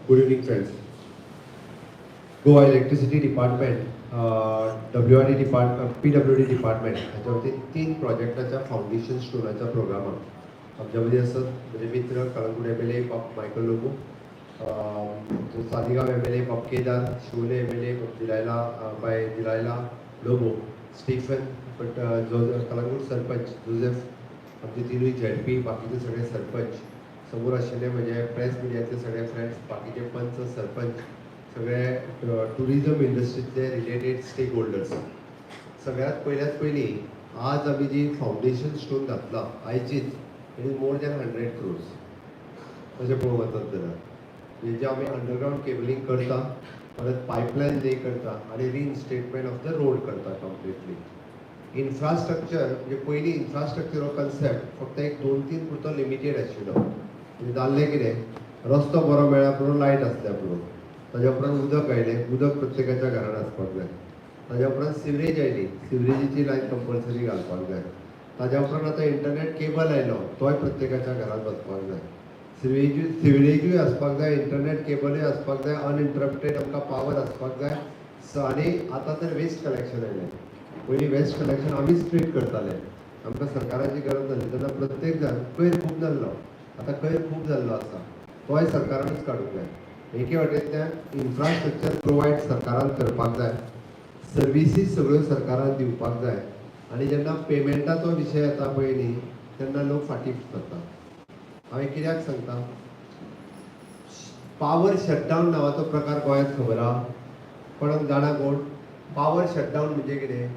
Good evening, friends. Goa Electricity Department, WRD Department, PWD Department हाच्या वतीन तीन प्रोजेक्टाच्या foundation स्टोनाच्या प्रोग्रामाक आमच्या मदीं आसात म्हजे मित्र Calangute MLA बाब Michael Lobo, Saligao MLA बाब केदार, शिवोले एमएलए बाब दिलायला बाय दिलायला लोबो, स्टीफन, बट जो कळंगूट सरपंच जोझेफ, आमचे तिनूय झेडपी, बाकीचे सगळे सरपंच, समोर आशिल्ले म्हजे प्रेस मिडियाचे सगळे फ्रेंड्स, बाकीचे पंच सरपंच, सगळे टुरिझम इंडस्ट्रीतले रिलेटेड स्टेक होल्डर्स. सगळ्यात पयल्यात पयलीं आज आमी जी फावंडेशन स्टोन घातला आयचीच, it is more than 100 crores अशें पळोवंक वचत जाल्यार. म्हणजे जे आमी अंडरग्रावंड केबलिंग करता, परत पायपलायन ले करता आनी रिइन्स्टेटमेंट ऑफ the road करता. Completely इन्फ्रास्ट्रक्चर म्हणजे पयलीं इन्फ्रास्ट्रक्चर हो कन्सेप्ट फक्त एक दोन तीन पुरतो लिमिटेड आशिल्लो. म्हणजे जाल्लें कितें, रस्तो बरो मेळ्ळा पुरो, लायट आसल्या पुरो, ताज्या उपरांत उदक आयलें, उदक प्रत्येकाच्या घरान आसपाक जाय. ताज्या उपरांत सिवरेज आयली, सिवरेजीची लायन कंपल्सरी घालपाक जाय. ताज्या उपरांत आतां इंटरनेट केबल आयलो, तोय प्रत्येकाच्या घरांत वचपाक जाय. सिवरेजूय आसपाक जाय, इंटरनेट केबलूय आसपाक जाय, अनइंटरप्टेड आमकां पावर आसपाक जाय. सो आनी आतां तर वेस्ट कलेक्शन आयलें. पयलीं वेस्ट कलेक्शन आमीच ट्रीट करताले, आमकां सरकाराची गरज नासली. तेन्ना प्रत्येक जाण कयर खूब जाल्लो, आतां कयर खूब जाल्लो आसा, तोय सरकारानूच काडूंक जाय. एके वाटेंतल्यान इन्फ्रास्ट्रक्चर प्रोवायड सरकारान करपाक जाय, सर्विसीस सगळ्यो सरकारान दिवपाक जाय. आनी जेन्ना पेमेंटाचो विशय येता पळय न्ही, तेन्ना लोक फाटीं सरता. हांवें कित्याक सांगता, पावर शटडावन नांवाचो प्रकार गोंयांत खबर आहा कोणाक जाणा कोण? पावर शटडावन म्हणजे कितें?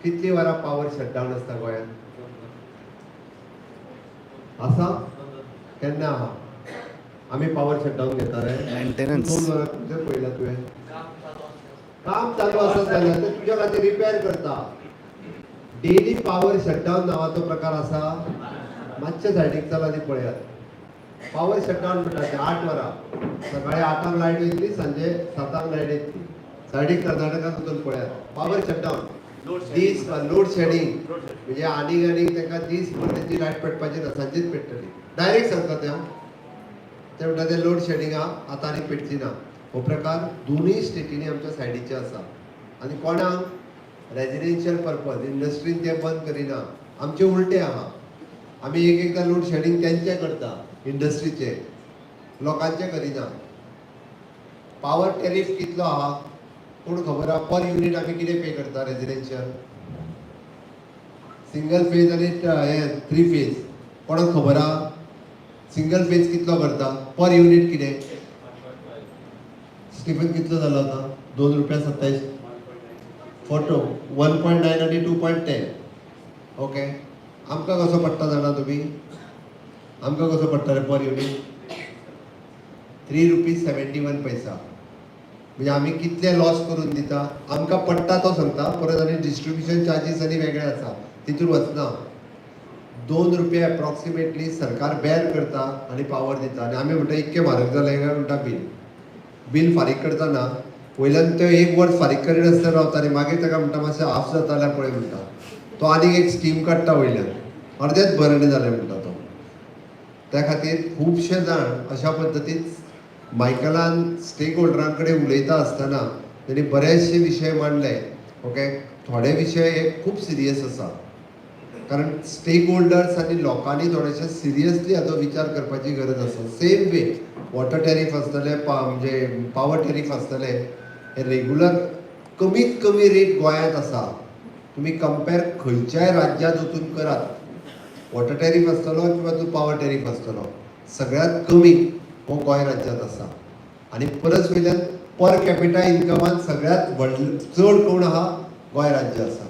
कितलीं वरां पावर शटडावन आसता गोंयांत? आसा केन्ना आहा आमी पावर शटडावन घेता रे? Maintenance. 2 वरां खंयचें पळयलां तुवें? काम चालू आसत जाल्यार ते तुज्या खातीर रिपेर करता. डेली पावर शटडावन नांवाचो प्रकार आसा. मातशें सायडीक चला आनी पळयात. पावर शटडावन म्हणटा ते 8 वरां, सकाळी 8 लायट वयतली, सांजे 7 लायट येतली. सायडीक कर्नाटकान वचून पळयात, पावर शटडावन दीस लोड शेडिंग म्हणजे आनीक आनीक तांकां दीसभर तेंची लायट पेटपाची ना, सांजेच पेट्टली. डायरेक्ट सांगता ते हांव. ते म्हणटा ते लोड शेडिंग आहा, आतां आनी पेटची ना. हो प्रकार दोनूय स्टेटींनी आमच्या सायडीचे आसा. आनी कोणाक रेजिडेन्शियल पर्पज, इंडस्ट्रीन ते बंद करिना. आमचे उलटे आहा, आमी एक एकदां लोड शेडिंग तेंचे करता, इंडस्ट्रीचे, लोकांचे करिना. पावर टेरीफ कितलो आहा कोण खबर आहा? पर युनीट आमी कितें पे करता रेजिडेन्शियल? सिंगल फेज आनी हे थ्री फेज कोणाक खबर आहा? सिंगल फेज कितलो करता पर युनीट कितें? स्टिफन, कितलो जालो आतां? 2 रुपया 27 फोटो, 1.9 आनी 2.10. ओके, आमकां कसो पडटा जाणा तुमी? आमकां कसो पडटा रे पर युनीट? 3 रुपीज 71 पैसा. म्हणजे आमी कितले लॉस करून दिता. आमकां पडटा तो सांगता परत. आनी डिस्ट्रिब्युशन चार्जीस आनी वेगळे आसा, तितून वचना. 2 रुपया एप्रॉक्सिमेटली सरकार बेर करता आनी पावर दिता. आनी आमी म्हणटा इतकें म्हारग जालें काय म्हणटा. बील बील फारीक करतना वयल्यान तो एक वर्स फारीक करिनासतना रावता आनी मागीर ताका म्हणटा मातशें हाफ जाता जाल्यार पळय म्हणटा. तो आनीक एक स्कीम काडटा वयल्यान, अर्देच भरणे जालें म्हणटा तो. त्या खातीर खुबशे जाण अशा पद्दतीन मायकलान स्टेक होल्डरां कडेन उलयता आसतना तेणी बरेचशे विशय मांडले. ओके, थोडे विशय हे खूब सिरियस आसा, कारण स्टेक होल्डर्स आनी लोकांनी थोडेशे सिरियसली हाचो विचार करपाची गरज आसा. सेम वे वॉटर टॅरीफ आसतले, म्हणजे पावर टॅरीफ आसतले, हे रेगुलर कमीत कमी रेट गोंयांत आसा. तुमी कंपेर खंयच्याय राज्यांत वचून करात, वॉटर टॅरीफ आसतलो किंवा तूं पावर टॅरीफ आसतलो, सगळ्यात कमी हो गोंय राज्यांत आसा. आनी परस वयल्यान पर कॅपिटा इन्कमान सगळ्यात व्हडलो चड कोण आहा? गोंय राज्य आसा.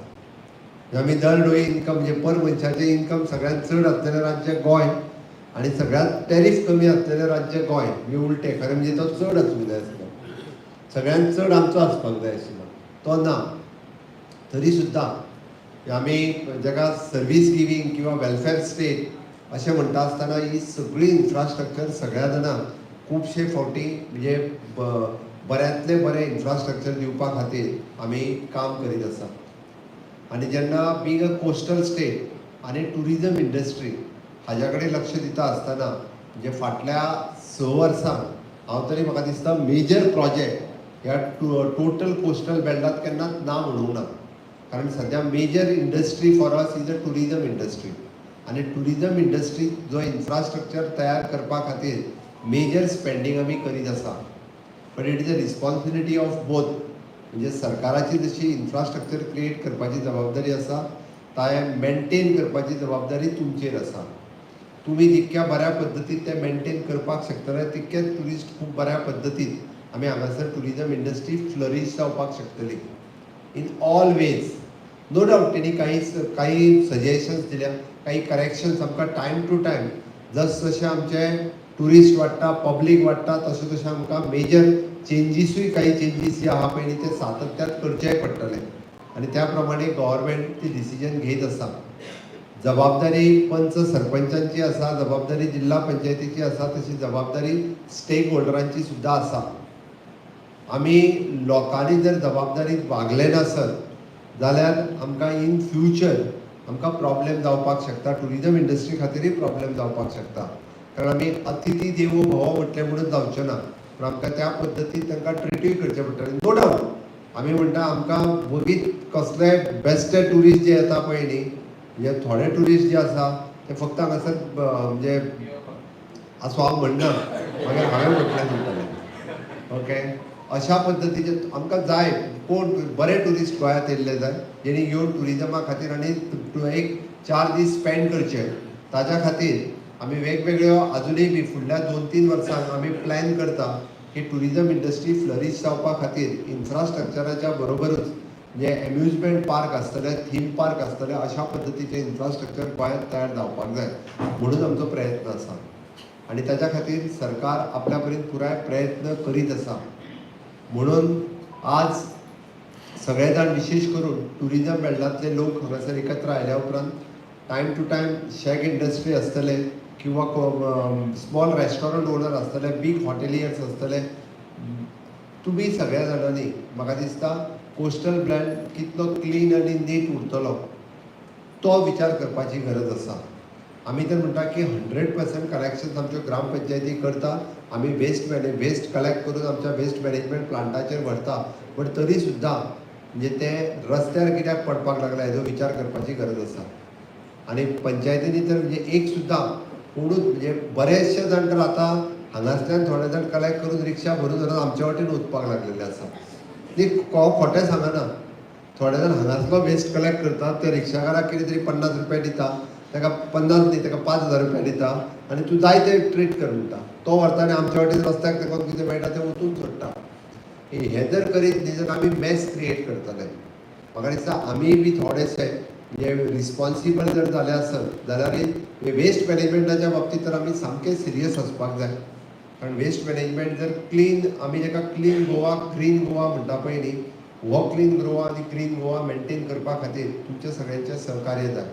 आमी दर डोई इन्कम म्हणजे पर मनशाचें इन्कम सगळ्यात चड आसलेलें राज्य गोंय आनी सगळ्यात टॅरीफ कमी आसलेलें राज्य गोंय. म्हणजे उलटें. खरें म्हणजे तो चड आसूंक जाय आसलो, सगळ्यात चड आमचो आसपाक जाय आशिल्लो, तो ना. तरी सुद्दां आमी जाका सर्वीस गिवींग किंवा वेलफेअर स्टेट अशें म्हणटा आसतना ही सगळी इन्फ्रास्ट्रक्चर सगळ्या जाणांक खुबशे फावटी म्हणजे बऱ्यांतलें बरें इन्फ्रास्ट्रक्चर दिवपा खातीर आमी काम करीत आसा. आनी जेन्ना बींग अ कोस्टल स्टेट आनी टुरिजम इंडस्ट्री हाज्या कडेन लक्ष दिता आसतना, म्हणजे फाटल्या 6 वर्सांक हांव तरी म्हाका दिसता मेजर प्रोजेक्ट ह्या टोटल कोस्टल बेल्टांत केन्नाच ना म्हणूंक ना. कारण सद्या major industry for us is a tourism industry. आनी टुरिजम इंडस्ट्री जो इन्फ्रास्ट्रक्चर तयार करपा खातीर मेजर स्पेंडींग आमी करीत आसा. But it is a responsibility of both. म्हणजे सरकाराची जशी इन्फ्रास्ट्रक्चर क्रिएट करपाची जबाबदारी आसा, ताय मेंटेन करपाची जबाबदारी तुमचेर आसा. तुमी जितक्या बऱ्या पद्दतीन ते मेंटेन करपाक शकतले, तितकेच ट्युरिस्ट खूब बऱ्या पद्दतीन आमी हांगासर टुरिजम इंडस्ट्री फ्लरीश जावपाक शकतली in all ways. No doubt तेणी काही काही सजेशन्स दिल्या, काही करेक्शन्स आमकां टायम टू टायम, जस जशें आमचे ट्युरिस्ट वाडटा, पब्लीक वाडटा, तशें तशें आमकां मेजर चेंजीसूय, काही चेंजीस जे आहा पळय न्ही, ते सातत्यात करचेय पडटले. आनी त्या प्रमाणे गव्हर्मेंट ती डिसिजन घेत आसा. जबाबदारी पंच सरपंचांची आसा, जबाबदारी जिल्हा पंचायतीची आसा, तशी जबाबदारी स्टेक होल्डरांची सुद्दां आसा. आमी लोकांनी जर जबाबदारीत वागले नासत जाल्यार आमकां इन फ्युचर आमकां प्रॉब्लेम जावपाक शकता. ट्युरिजम इंडस्ट्री खातीरय प्रॉब्लेम जावपाक शकता, कारण आमी अतिथी देवो भव म्हटलें म्हणून जावचें ना, पूण आमकां त्या पद्दतीन तांकां ट्रिटूय करचें पडटलें. नो डावट आमी म्हणटा आमकां वगीत कसले बेस्टे ट्युरिस्ट जे येता पळय न्ही, म्हणजे थोडे ट्युरिस्ट जे आसा ते फक्त हांगासर म्हणजे आसूं, हांव म्हणना, मागीर हांवें म्हटलें म्हणटलें. ओके, अशा पद्दतीचे आमकां जाय. कोण बरे ट्युरिस्ट गोंयांत येयल्ले जाय, जेणी येवन ट्युरिजमा खातीर आनी एक 4 दीस स्पेंड करचे. ताज्या खातीर आमी वेगवेगळ्यो अजुनूय बी फुडल्या 2-3 वर्सांक आमी प्लॅन करता की ट्युरिजम इंडस्ट्री फ्लरीश जावपा खातीर इन्फ्रास्ट्रक्चराच्या बरोबरूच म्हणजे एम्युजमेंट पार्क आसतले, थीम पार्क आसतले, अशा पद्दतीचे इन्फ्रास्ट्रक्चर गोंयांत तयार जावपाक जाय म्हणून आमचो प्रयत्न आसा आनी ताच्या खातीर सरकार आपल्या परीन पुराय प्रयत्न करीत आसा. म्हणून आज सगळे जाण विशेश करून ट्युरिजम बेल्टांतले लोक हांगासर एकत्र आयल्या उपरांत time to time shack industry आसतले किंवा स्मॉल रेस्टॉरंट ओनर आसतले, बीग हॉटेलियर्स आसतले, तुमी सगळ्या जाणांनी म्हाका दिसता कोस्टल बेल्ट कितलो क्लीन आनी नीट उरतलो तो विचार करपाची गरज आसा. आमी तर म्हणटा की 100% कलेक्शन आमच्यो ग्रामपंचायती करता, आमी वेस्ट कलेक्ट करून आमच्या वेस्ट मॅनेजमेंट प्लांटाचेर व्हरता, बट तरी सुद्दां म्हणजे ते रस्त्यार कित्याक पडपाक लागला हेजो विचार करपाची गरज आसा. आनी पंचायतींनी तर म्हणजे एक सुद्दां कोणूच म्हणजे बरेचशे जाण तर आतां हांगासल्यान थोडे जाण कलेक्ट करून रिक्षा भरून व्हरून आमच्या वाटेन वचपाक लागलेले आसा. न्ही, खोटें सांगना, थोडे जाण हांगासलो वेस्ट कलेक्ट करतात, त्या रिक्षाकाराक कितें तरी 50 रुपया दिता, ताका 50 न्ही ताका 5,000 रुपया दिता आनी तूं जाय ते ट्रीट कर म्हणटा. तो व्हरता आनी आमच्या वाटेन रस्त्याक ताका कितें मेळटा तें वतून सोडटा. हें जर करीत न्ही जाल्यार आमी मॅस क्रिएट करतले. म्हाका दिसता आमी बी थोडेशे म्हणजे रिस्पॉन्सिबल जर जाले आसत जाल्यार वेस्ट मॅनेजमेंटाच्या बाबतींत तर आमी सामके सिरियस आसपाक जाय, कारण वेस्ट मॅनेजमेंट जर क्लीन, आमी जाका क्लीन गोवा ग्रीन गोवा म्हणटा पळय न्ही, हो क्लीन गोवा आनी ग्रीन गोवा मेंटेन करपा खातीर तुमच्या सगळ्यांचें सहकार्य जाय.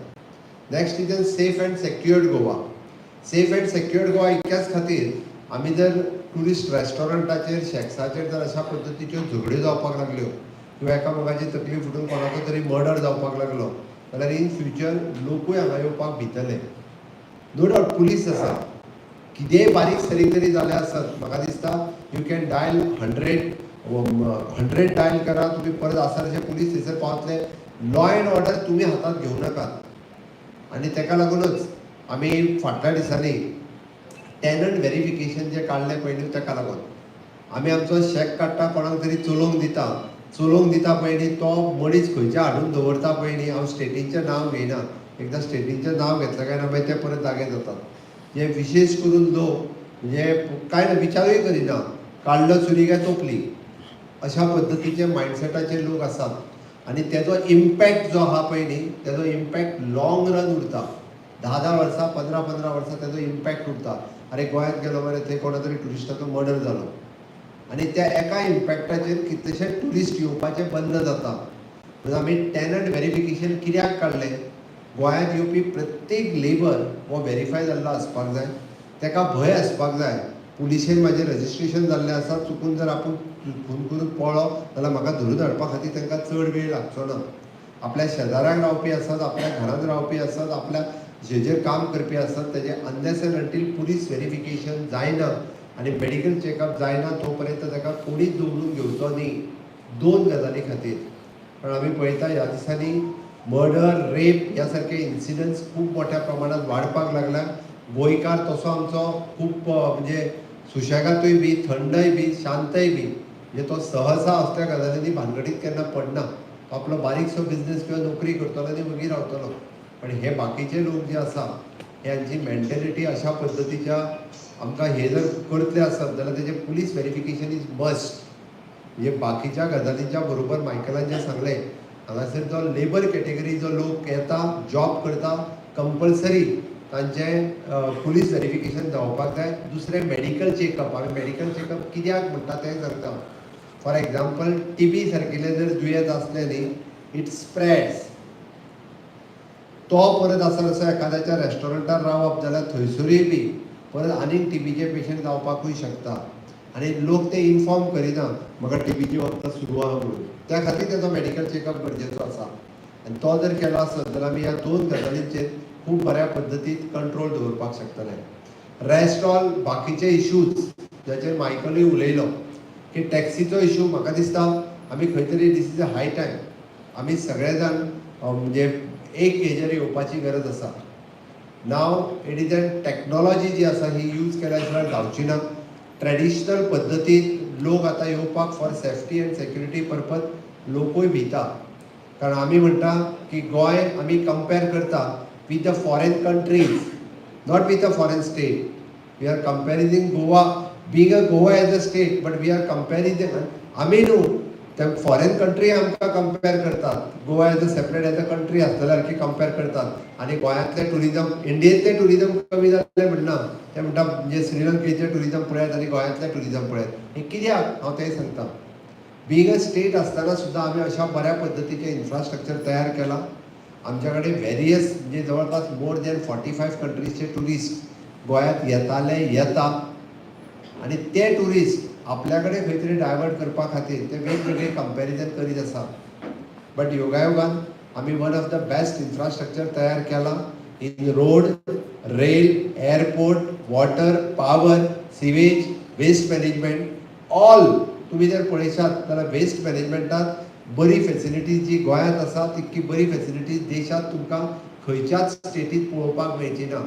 Next is safe and secured Goa. Safe and secured Goa इतक्याच खातीर आमी जर ट्युरिस्ट रेस्टॉरंटाचेर शॅक्साचेर जर अशा पद्दतीच्यो झगड्यो जावपाक लागल्यो किंवा एकामेकाची तकली फुटून कोणाचो तरी मर्डर जावपाक लागलो जाल्यार इन फ्युचर लोकूय हांगा येवपाक भितले. नो डावट पुलीस आसा, कितेंय बारीक सारीक तरी जालें आसत म्हाका दिसता you can dial 100 dial करा, तुमी परत आसा तशे पुलीस थंयसर पावतले. लॉ एंड ऑर्डर तुमी हातांत घेवं नाकात. आनी ताका लागूनच आमी फाटल्या दिसांनी टॅनंट व्हेरिफिकेशन जें काडलें पळय न्हू, ताका लागून आमी आमचो शॅक काडटा, कोणाक तरी चलोवंक दिता, चलोवंक दिता पळय न्ही, तो मनीस खंयच्या हाडून दवरता पळय न्ही, हांव स्टेटींचें नांव घेयना, एकदां स्टेटींचें नांव घेतलें काय ना मागीर ते परत जागे जातात. जे विशेश करून लोक म्हणजे कांय ना विचारूय करिना, काडलो सुरी काय तोपली अशा पद्दतीचे मायंडसेटाचे लोक आसात आनी तेजो इम्पॅक्ट जो आहा पळय न्ही, तेजो इम्पॅक्ट लॉंग रन उरता. 10-10 वर्सां, 15-15 वर्सां तेजो इम्पॅक्ट उरता. अरे गोंयांत गेलो मरे, थंय कोणा तरी ट्युरिस्टाचो मर्डर जालो आनी त्या एका इम्पॅक्टाचेर कितलेशे ट्युरिस्ट येवपाचे बंद जाता. म्हणून आमी टॅनंट व्हेरिफिकेशन कित्याक काडलें, गोंयांत येवपी प्रत्येक लेबर हो व्हेरीफाय जाल्लो आसपाक जाय, ताका भंय आसपाक जाय पुलिशेन म्हाजें रजिस्ट्रेशन जाल्लें आसा, चुकून जर आपूण खून करून पळ्ळो जाल्यार म्हाका धरून हाडपा खातीर तांकां चड वेळ लागचो ना. आपल्या शेजाऱ्यांक रावपी आसात, आपल्या घरांत रावपी आसात, आपल्या जेजेर काम करपी आसात, तेजें unless and until police verification जायना आनी मेडिकल चॅकअप जायना तो पर्यंत ताका कोणीच दवरून घेवचो न्ही. दोन गजाली खातीर, कारण आमी पळयता ह्या दिसांनी मर्डर, रेप ह्या सारके इन्सिडंट्स खूब मोठ्या प्रमाणात वाडपाक लागल्या. गोंयकार तसो आमचो खूब म्हणजे सुशेगातूय बी, थंडय बी, शांतय बी, म्हणजे तो सहसा असल्या गजालींनी भानगडीत केन्ना पडना. तो आपलो बारीकसो बिजनेस किंवा नोकरी करतलो आनी वगी रावतलो. पण हे बाकीचे लोक जे आसा ह्यांची मेंटेलिटी अशा पद्दतीच्या आमकां हे जर करतले आसत जाल्यार तेजें पुलीस व्हेरिफिकेशन is must. म्हणजे बाकीच्या गजालींच्या बरोबर मायकलान जें सांगलें, हांगासर जो लेबर कॅटेगरी जो लोक येता जॉब करता, कंपल्सरी तांचें पुलीस व्हेरिफिकेशन जावपाक जाय. दुसरें मेडिकल चॅकअप. आमी मेडिकल चॅकअप कित्याक म्हणटा तें सांगता. फॉर एग्जाम्पल, टीबी सारकिल्लें जर दुयेंत आसलें न्ही It spreads. तो परत आसा जसो एखाद्याच्या रेस्टॉरंटार रावप जाल्यार थंयसरूय बी परत आनीक टीबीचे पेशंट जावपाकूय शकता आनी लोक ते इन्फॉर्म करिना, म्हाका टीबीची वखदां सुरू आहा म्हणून. त्या खातीर तेजो मेडिकल चॅकअप गरजेचो आसा आनी तो जर केलो आसत जाल्यार आमी ह्या दोन गजालींचेर खूब बऱ्या पद्दतीन कंट्रोल दवरपाक शकतले. रेस्ट ऑल बाकीचे इश्यूज ज्याचेर मायकलूय उलयलो की टॅक्सीचो इशू, म्हाका दिसता आमी खंय तरी this is a high time आमी सगळे जाण म्हणजे एक हेजेर येवपाची गरज आसा. Now it is an technology जी आसा ही यूज केल्या शिवाय जावची ना. ट्रेडिशनल पद्दतीन लोक आतां येवपाक for safety and security purpose लोकूय भिता, कारण आमी म्हणटा की गोंय आमी कंपेर करता with the foreign countries, not with a foreign state. We are comparing Goa being a Goa as a state, but we are comparing, आमी न्हू, ते फॉरेन कंट्री आमकां कंपेर करतात. Goa as a separate as a country आसतल्या सारकी compare करतात आनी गोंयांतलें tourism, इंडियेंतलें tourism कमी जालें म्हणना, ते म्हणटा म्हणजे श्रीलंकेचें टुरिजम पळयात आनी गोंयांतलें टुरिजम पळयात. हें कित्याक हांव तें सांगता. बीइंग अ स्टेट आसतना सुद्दां आमी अशा बऱ्या पद्दतीचें इन्फ्रास्ट्रक्चर तयार केलां. आमच्या कडेन वेरियस म्हणजे जवळपास मोर दॅन 45 कंट्रीजचे टुरिस्ट गोंयांत येताले, येता आनी ते टुरिस्ट आपल्या कडेन खंय तरी डायवर्ट करपा खातीर ते वेगवेगळे कंपॅरिजन करीत आसा. बट योगायोगान आमी one of the best infrastructure तयार केलां in road, rail, airport, water, power, sewage, waste management, all. तुमी जर पळयशात जाल्यार वेस्ट मॅनेजमेंटात बरी फेसिलिटीज जी गोंयांत आसा, तितकी बरी फेसिलिटीज देशांत तुमकां खंयच्याच स्टेटीत पळोवपाक मेळची ना.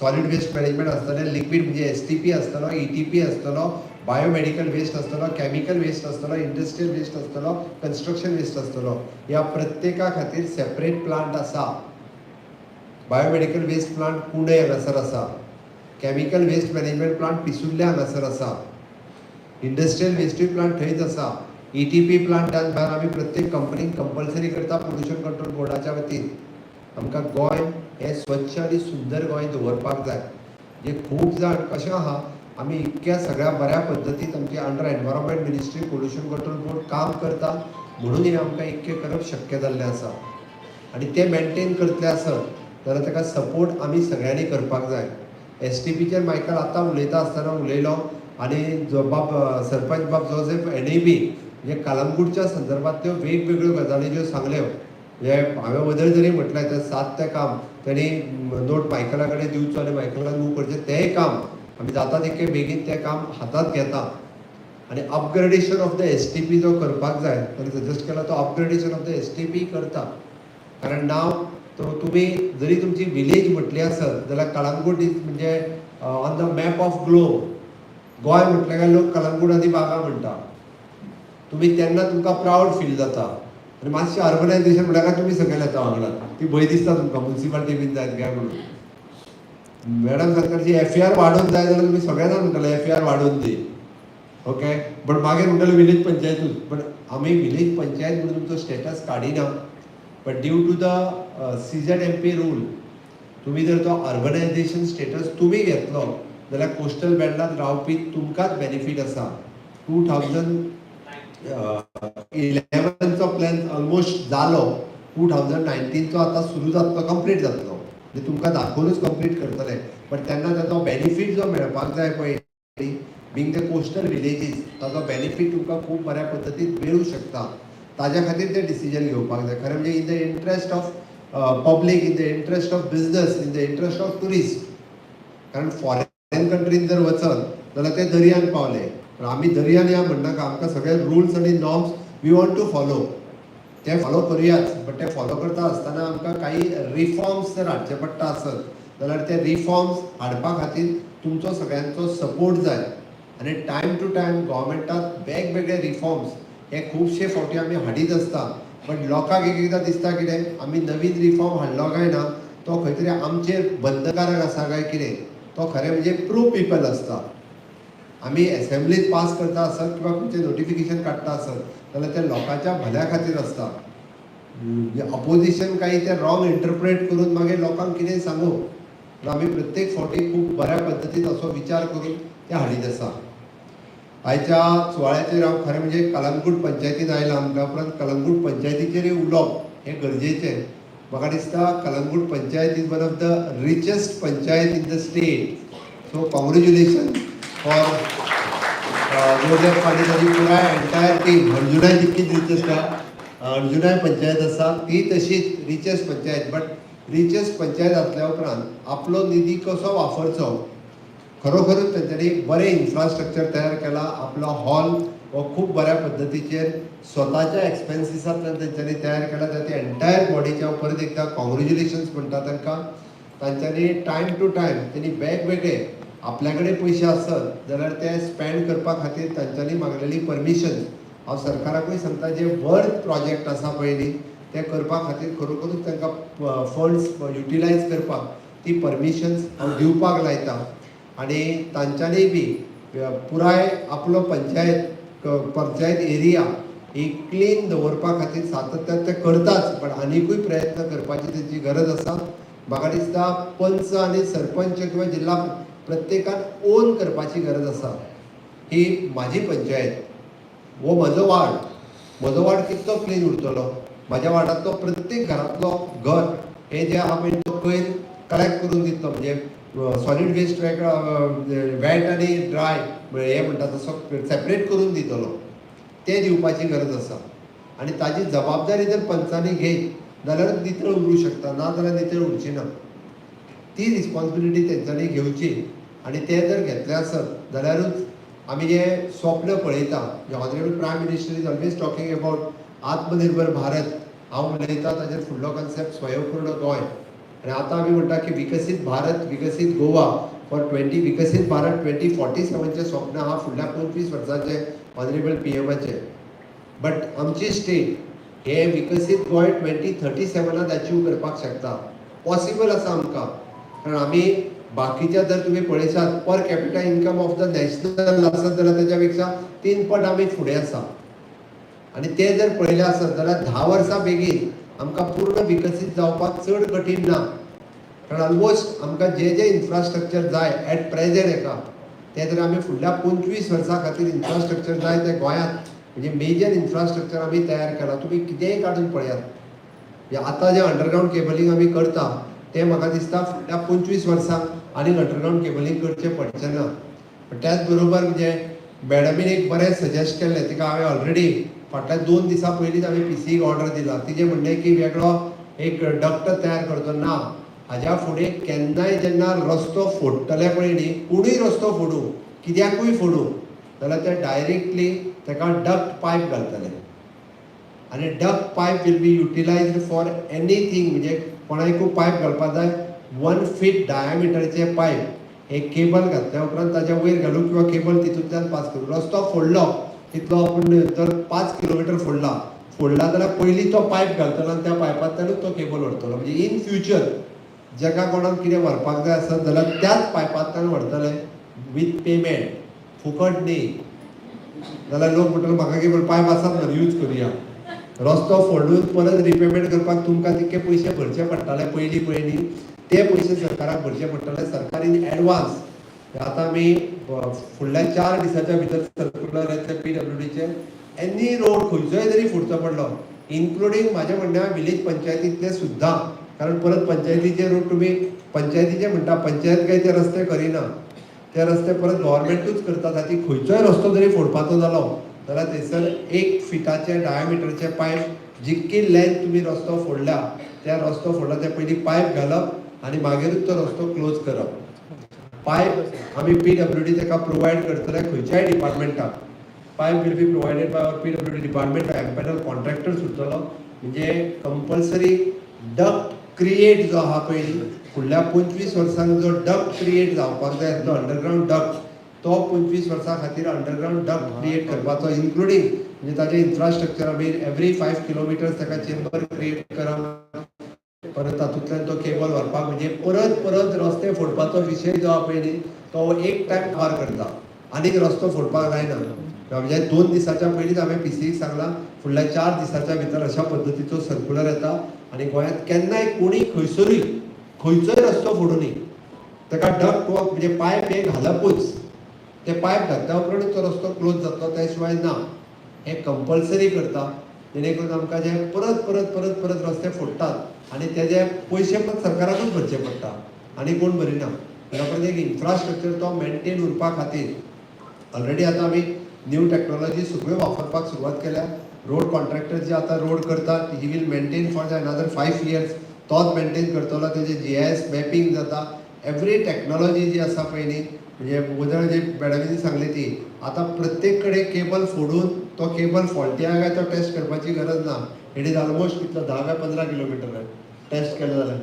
सॉलीड वेस्ट मॅनेजमेंट आसतलें, लिक्वीड म्हणजे एसटीपी आसतलो, ईटीपी आसतलो, बायोमेडिकल वेस्ट आसतलो, केमिकल वेस्ट आसतलो, इंडस्ट्रियल वेस्ट आसतलो, कन्स्ट्रक्शन वेस्ट आसतलो. ह्या प्रत्येका खातीर सेपरेट प्लांट आसा. बायोमेडिकल वेस्ट प्लांट कुंडय हांगासर आसा, chemical waste management plant Pissurlem हांगासर आसा, इंडस्ट्रियल वेस्टूय प्लांट थंयच आसा. ईटीपी प्लांटान भायर आमी प्रत्येक कंपनीक कंपल्सरी करता पोल्युशन कंट्रोल बोर्डाच्या वतीन. आमकां गोंय हें स्वच्छ आनी सुंदर गोंय दवरपाक जाय. जे खूब जाण कशें आहा, आमी इतक्या सगळ्या बऱ्या पद्दतीन आमचे under Environment Ministry, Pollution Control Board काम करता म्हणून हें आमकां इतकें करप शक्य जाल्लें आसा आनी तें मेनटेन करतले आसत जाल्यार ताका सपोर्ट आमी सगळ्यांनी करपाक जाय. एसटीपीचेर मायकल आतां उलयता आसतना उलयलो आनी जो बाब सरपंच बाब जोसेफ हेणेय बी म्हणजे कलंगूटच्या संदर्भांतल्यो वेगवेगळ्यो गजाली ज्यो सांगल्यो, म्हणजे हांवें वदळ जरी म्हटलें तर सात तें काम तेणी नोट मायकला कडेन दिवचो आनी मायकलान मूव करचें, तेंय काम आमी जाता तितके बेगीन तें काम हातांत घेता. आनी upgradation of the STP जो करपाक जाय, ताणें सजेस्ट केला, तो upgradation of the STP करता. कारण नाव तो तुमी जरी तुमची विलेज म्हटली आसत जाल्यार कळंगूट is म्हणजे on the map of globe, Goa म्हटलें काय लोक कळंगूट आनी बागा म्हणटा. तुमी तेन्ना तुमकां प्रावड फील जाता आनी मातशें अर्बनायझेशन म्हणल्यार काय तुमी सकयल येता वांगडा, ती भंय दिसता तुमकां मुन्सिपालिटी बीन जायत काय म्हणून. मॅडम सरकारची एफएआर वाडोवन जाय जाल्यार तुमी सगळे जाण म्हणटले एफएआर वाडोवन दी, ओके, बट मागीर म्हणटले विलेज पंचायतूच. बट आमी विलेज पंचायत म्हणून तुमचो status काडिना, but due to the CZMP rule तुमी जर तो अर्बनायझेशन स्टेटस तुमी घेतलो जाल्यार कोस्टल बेल्टात रावपी तुमकांच बेनिफीट आसा. 2011चो प्लॅन ऑलमोस्ट जालो, 2019चो आतां सुरू जातलो, कंप्लीट जातलो, म्हणजे तुमकां दाखोवनूच कंप्लीट करतले. बट तेन्ना ताचो बेनिफीट जो मेळपाक जाय पळय, बींग the coastal villages, ताचो बेनिफीट तुमकां खूब बऱ्या पद्दतीन मेळूं शकता. ताज्या खातीर तें डिसिजन घेवपाक जाय. खरें म्हणजे in the interest of public, in the interest of business, in the interest of tourist. कारण फॉरेन कंट्रीन जर वचत जाल्यार ते दर्यान पावले, पण आमी दर्यान या म्हणनाका. आमकां सगळे रुल्स आनी norms we want to follow, ते फॉलो करुयाच. बट ते फॉलो करता आसतना आमकां काही रिफॉर्म्स जर हाडचे पडटा आसत जाल्यार ते रिफॉर्म्स हाडपा खातीर तुमचो सगळ्यांचो सपोर्ट जाय. आनी टायम टू टायम गव्हर्मेंटात वेगवेगळे रिफॉर्म्स हे खुबशे फावटी आमी हाडीत आसता, बट लोकांक एक एकदां दिसता कितें, आमी नवीन रिफॉर्म हाडलो काय ना, तो खंय तरी आमचेर बंधकारक आसा काय कितें. तो खरें म्हणजे प्रो पिपल आसता. आमी एसेंब्लीत पास करता आसत किंवा खंयचें नोटिफिकेशन काडटा आसत जाल्यार तें लोकांच्या भल्या खातीर आसता. अपोजिशन काही ते रॉंग इंटरप्रेट करून मागीर लोकांक कितें सांगू, पूण आमी प्रत्येक फावटी खूब बऱ्या पद्दतीन असो विचार करून ते हाडीत आसा. आयच्या सुवाळ्याचेर हांव खरें म्हणजे कलंगूट पंचायतीन आयला म्हटल्या उपरांत कलंगूट पंचायतीचेरूय उलोवप हें गरजेचें. म्हाका दिसता Calangute panchayat is one of the richest panchayat in the state. So congratulation for Joseph आनी ताजी पुराय एंटायर टीम. हणजुणाय तितकीच रिचेस्ट आहा, हणजुणाय पंचायत आसा ती तशीच richest panchayat. But richest panchayat आसल्या उपरांत आपलो निधी कसो वापरचो, खरोखरूच तेंच्यांनी बरें इन्फ्रास्ट्रक्चर तयार केला. आपलो हॉल हो खूब बऱ्या पद्दतीचेर स्वताच्या एक्सपेन्सिसांतल्यान तेंच्यांनी तयार केला. त्या एंटायर बॉडीचे हांव परत एकदां कॉंग्रेच्युलेशन्स म्हणटा तांकां. तांच्यांनी टायम टू टायम तेणी वेगवेगळे आपल्या कडेन पयशे आसत जाल्यार ते स्पेंड करपा खातीर तांच्यांनी मागलेली परमिशन. हांव सरकाराकूय सांगता, जे वर्थ प्रोजेक्ट आसा पळय न्ही, ते करपा खातीर खरोखरूच तांकां फंड्स युटिलायज करपाक ती परमिशन्स हांव दिवपाक लायता. आनी तांच्यांनी बी पुराय आपलो पंचायत एरिया ही क्लीन दवरपा खातीर सातत्यान ते करताच, पण आनिकूय प्रयत्न करपाची तेंची गरज आसा. म्हाका दिसता पंच आनी सरपंच किंवा जिल्हा प्रत्येकान ओन करपाची गरज आसा ही म्हाजी पंचायत वो म्हजो वार्ड. म्हजो वार्ड कितलो क्लीन उरतलो? म्हाज्या वार्डांतलो प्रत्येक घरांतलो घर हे जे आहा पळय, तो कोयर कलेक्ट करून दितलो, म्हणजे सॉलीड वेस्ट वेगळो, वेट आनी ड्राय हे म्हणटा तसो सेपरेट करून दितलो, ते दिवपाची गरज आसा. आनी ताजी जबाबदारी जर पंचांनी घेत जाल्यारूच नितळ उरूंक शकता, ना जाल्यार नितळ उरची ना. ती रिस्पॉन्सिबिलिटी तेंच्यांनी घेवची आनी ते जर घेतले आसत जाल्यारूच आमी जे स्वप्न पळयता, Honourable Prime Minister is always talking about आत्मनिर्भर भारत. हांव उलयता ताजेर फुडलो कॉन्सेप्ट स्वयंपूर्ण गोंय. आनी आतां आमी म्हणटा की विकसीत भारत, विकसीत गोवा फॉर ट्वेंटी विकसीत भारत 2047चें स्वप्न आहा फुडल्या 25 वर्सांचें ऑनरेबल पी एमाचें. बट आमची स्टेट हे विकसीत गोंय 2037नात अचीव करपाक शकता, पॉसिबल आसा आमकां. कारण आमी बाकीच्या जर तुमी पळयशात, per capita income of the national आसत जाल्यार तेच्या पेक्षा तीन पट आमी फुडें आसा. आनी ते जर पळयलें आसत जाल्यार 10 वर्सां बेगीन आमकां पूर्ण विकसीत जावपाक चड कठीण ना. कारण ऑलमोस्ट आमकां जे जे इन्फ्रास्ट्रक्चर जाय एट प्रेजेंट हेका, ते जर आमी फुडल्या 25 वर्सां खातीर इन्फ्रास्ट्रक्चर जाय ते गोंयांत, म्हणजे मेजर इन्फ्रास्ट्रक्चर आमी तयार केलां. तुमी कितेंय काडून पळयात, म्हणजे आतां जें अंडरग्रावंड केबलिंग आमी करता तें म्हाका दिसता फुडल्या 25 वर्सांक आनीक अंडरग्रावंड केबलिंग करचें पडचें ना. पण त्याच बरोबर म्हणजे मॅडमीन एक बरें सजेस्ट केल्लें, तिका हांवें ऑलरेडी फाटल्या 2 दिसां पयलींच हांवें पीसीक ऑर्डर दिला. तिजें म्हणणें की वेगळो एक डक्ट तयार करचो ना. हाज्या फुडें केन्नाय जेन्ना रस्तो फोडटले पळय न्ही, कोणूय रस्तो फोडूं, कित्याकूय फोडूं, जाल्यार ते डायरेक्टली ताका डक्ट पायप घालतले आनी duct pipe will be utilised for anything. म्हणजे कोणाकूय पायप घालपाक जाय, 1 फीट डायामिटरचे पायप हे केबल घातल्या उपरांत ताच्या वयर घालूं किंवा केबल तितूंतल्यान पास करूं. रस्तो फोडलो तितलो आपूण जर 5 किलोमिटर फोडला फोडला जाल्यार पयलीं तो पायप घालतलो आनी त्या पायपांतल्यानूच तो केबल व्हरतलो. म्हणजे इन फ्युचर जेका कोणाक कितें व्हरपाक जाय आसत जाल्यार त्याच पायपांतल्यान व्हरतले विथ पेमेंट, फुकट न्ही. जाल्यार लोक म्हणटले म्हाका केबल पायप आसात मरे, यूज करुया. रस्तो फोडून परत रिपेमेंट करपाक तुमकां तितके पयशे भरचे पडटाले पयलीं पयलीं, ते पयशे सरकाराक भरचे पडटाले. सरकार इन एडवान्स आतां आमी फुडल्या 4 दिसाच्या भितर सर्कुलर येतले पीडब्ल्यूडीचे. एनी रोड खंयचोय जरी फोडचो पडलो, इन्क्लुडींग म्हाजें म्हणणें विलेज पंचायतींतले सुद्दां, कारण परत पंचायतीचे रोड तुमी पंचायतीचे म्हणटा, पंचायत काय ते रस्ते करिना, ते रस्ते परत गव्हर्मेंटूच करता. खातीर खंयचोय रस्तो जरी फोडपाचो जालो जाल्यार थंयसर 1 फिटाचे डायमिटरचे पायप, जितकी लेंथ तुमी रस्तो फोडल्या त्या रस्तो फोडला त्या पयलीं पायप घालप आनी मागीरूच तो रस्तो क्लोज करप. पायप आमी पीडब्ल्यूडी ताका प्रोवायड करतले खंयच्याय डिपार्टमेंटाक. Pipe will be provided by our PWD department, empanel contractor सुटतलो. म्हणजे कंपल्सरी डक्ट क्रिएट जो आहा पयलीं फुडल्या 25 वर्सांक जो डक्ट क्रिएट जावपाक जाय तो अंडरग्रावंड डक्ट, तो 25 वर्सां खातीर अंडरग्रावंड डक्ट क्रिएट करपाचो, इन्क्लुडींग म्हणजे ताजें इन्फ्रास्ट्रक्चर आमी एवरी 5 किलोमिटर्स ताका चेंबर क्रिएट करप, परत तातूंतल्यान तो केबल व्हरपाक. म्हणजे परत परत रस्ते फोडपाचो विशय जो आहा पळय न्ही, तो एक टायम पार करता, आनीक रस्तो फोडपाक जायना. म्हणजे 2 दिसाच्या पयलींच हांवें पीसीक सांगलां, फुडल्या 4 दिसाच्या भितर अशा पद्दतीचो सर्कुलर येता आनी गोंयांत केन्नाय कोणी खंयसरूय खंयचोय रस्तो फोडूनी ताका डक्ट वर्क म्हणजे पायप हे घालपूच. ते पायप घातल्या उपरांतूच तो रस्तो क्लोज जातलो, त्या शिवाय ना. हें कंपल्सरी करता जेणे करून आमकां जे परत परत परत परत रस्ते फोडटात आनी तेजे पयशे पण सरकाराकूच भरचे पडटा आनी कोण भरिना. त्या उपरांत एक इन्फ्रास्ट्रक्चर तो मेंटेन उरपा खातीर ऑलरेडी आतां आमी न्यू टॅक्नॉलॉजी सगळ्यो वापरपाक सुरवात केल्या. रोड कॉन्ट्रॅक्टर जे आतां रोड करतात, he will maintain for the another 5 years. तोच मेंटेन करतलो. तेजे जीआयएस मॅपिंग जाता. एवरी टॅक्नॉलॉजी जी आसा पळय न्ही, म्हणजे वदळ जे मॅडमीन सांगली ती, आतां प्रत्येक कडेन केबल फोडून तो केबल फॉल्टी आहा काय तो टेस्ट करपाची गरज ना. It is almost कितलो, 10 काय 15 किलोमिटर टेस्ट केलें जाल्यार,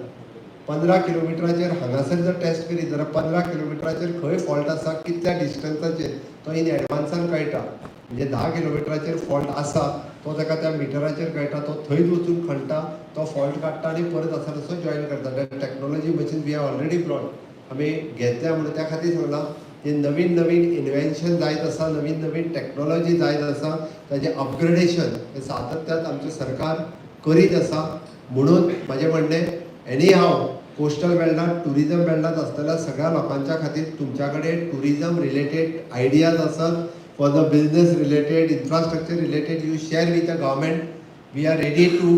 15 किलोमिटराचेर हांगासर जर टेस्ट करीत जाल्यार 15 किलोमिटराचेर खंय फॉल्ट आसा, कितल्या डिस्टन्साचेर, तो इन एडवान्सान कळटा. म्हणजे 10 किलोमिटराचेर फॉल्ट आसा तो ताका त्या मिटराचेर कळटा. तो थंयच वचून खणटा, तो फॉल्ट काडटा आनी परत आसा तसो जॉयन करता. Technology machine we have already brought, आमी घेतल्या. म्हणून त्या खातीर सांगलां जे नवीन नवीन इन्व्हेन्शन जायत आसा, नवीन नवीन टॅक्नॉलॉजी जायत आसा, ताजें अपग्रेडेशन हें सातत्यात आमचें सरकार करीत आसा. म्हणून म्हाजें म्हणणें, एनी हाव कोस्टल बेल्टात, टुरिजम बेल्टात आसतल्या सगळ्या लोकांच्या खातीर तुमच्या कडेन टुरिजम रिलेटेड आयडियाज आसत, for the business related, infrastructure related, you share with the government. We are ready to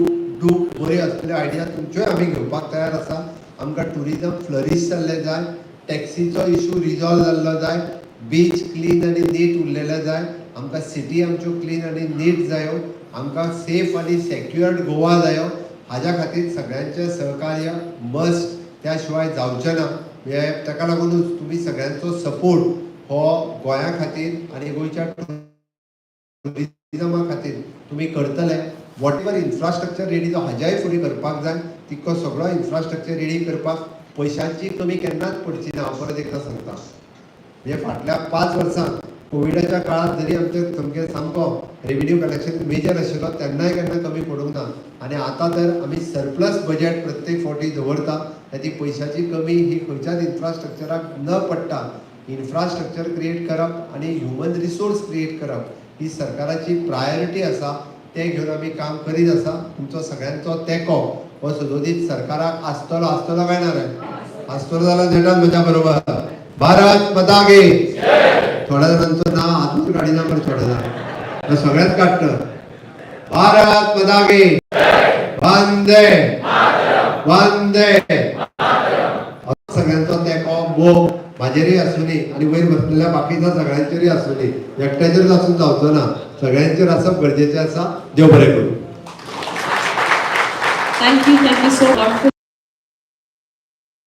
do. बऱ्यो आसतल्यो आयडिया तुमच्योय आमी घेवपाक तयार आसा. आमकां टुरिजम फ्लरीश जाल्लें जाय, टॅक्सीचो इशू रिजॉल्व जाल्लो जाय, बीच क्लीन आनी नीट उरलेले जाय, आमकां सिटी आमच्यो क्लीन आनी नीट जायो, आमकां सेफ आनी सेक्युअर्ड गोवा जायो. हाज्या खातीर सगळ्यांचें सहकार्य मस्ट, त्या शिवाय जावचें ना. म्हणजे ताका लागूनच तुमी सगळ्यांचो सपोर्ट हो गोंया खातीर आनी गोंयच्या टुरिजमा खातीर तुमी करतले. What ever infrastructure ready जो हाज्याय फुडें करपाक जाय, तितको सगळो इन्फ्रास्ट्रक्चर रेडी करपाक पयशांची कमी केन्नाच पडची ना. हांव परत एकदां सांगता, म्हणजे फाटल्या 5 वर्सांत कोविडाच्या काळात जरी आमचें सामकें सामको रेव्हेन्यू कलेक्शन मेजर आशिल्लो, तेन्नाय केन्ना कमी पडूंक ना. आनी आतां तर आमी सरप्लस बजेट प्रत्येक फावटी दवरता. ती पयशाची कमी ही खंयच्याच इन्फ्रास्ट्रक्चराक न पडटा इन्फ्रास्ट्रक्चर क्रिएट करप आनी ह्युमन रिसोर्स क्रिएट करप ही सरकाराची प्रायोरिटी आसा. तें घेवन आमी काम करीत आसा. तुमचो सगळ्यांचो तेंको हो सदोदीत सरकाराक आसतलो. आसतलो काय ना रे? आसतलो जाल्यार नेटान म्हज्या बरोबर भारत माता की. थोड्या जाणांचो ना, हातूच काडिना मरे थोडे जाण, सगळेच काडटा. भारत माता की. वंदे वंदे. सगळ्यांचो तेंको, मोग म्हाजेरूय आसुनी आनी वयर बसलेल्या बाकीच्या सगळ्यांचेरूय आसुनी. एकट्याचेरूच आसून जावचो ना, सगळ्यांचेर आसप गरजेचें आसा. देव बरें करूं. Thank you so thoughtful.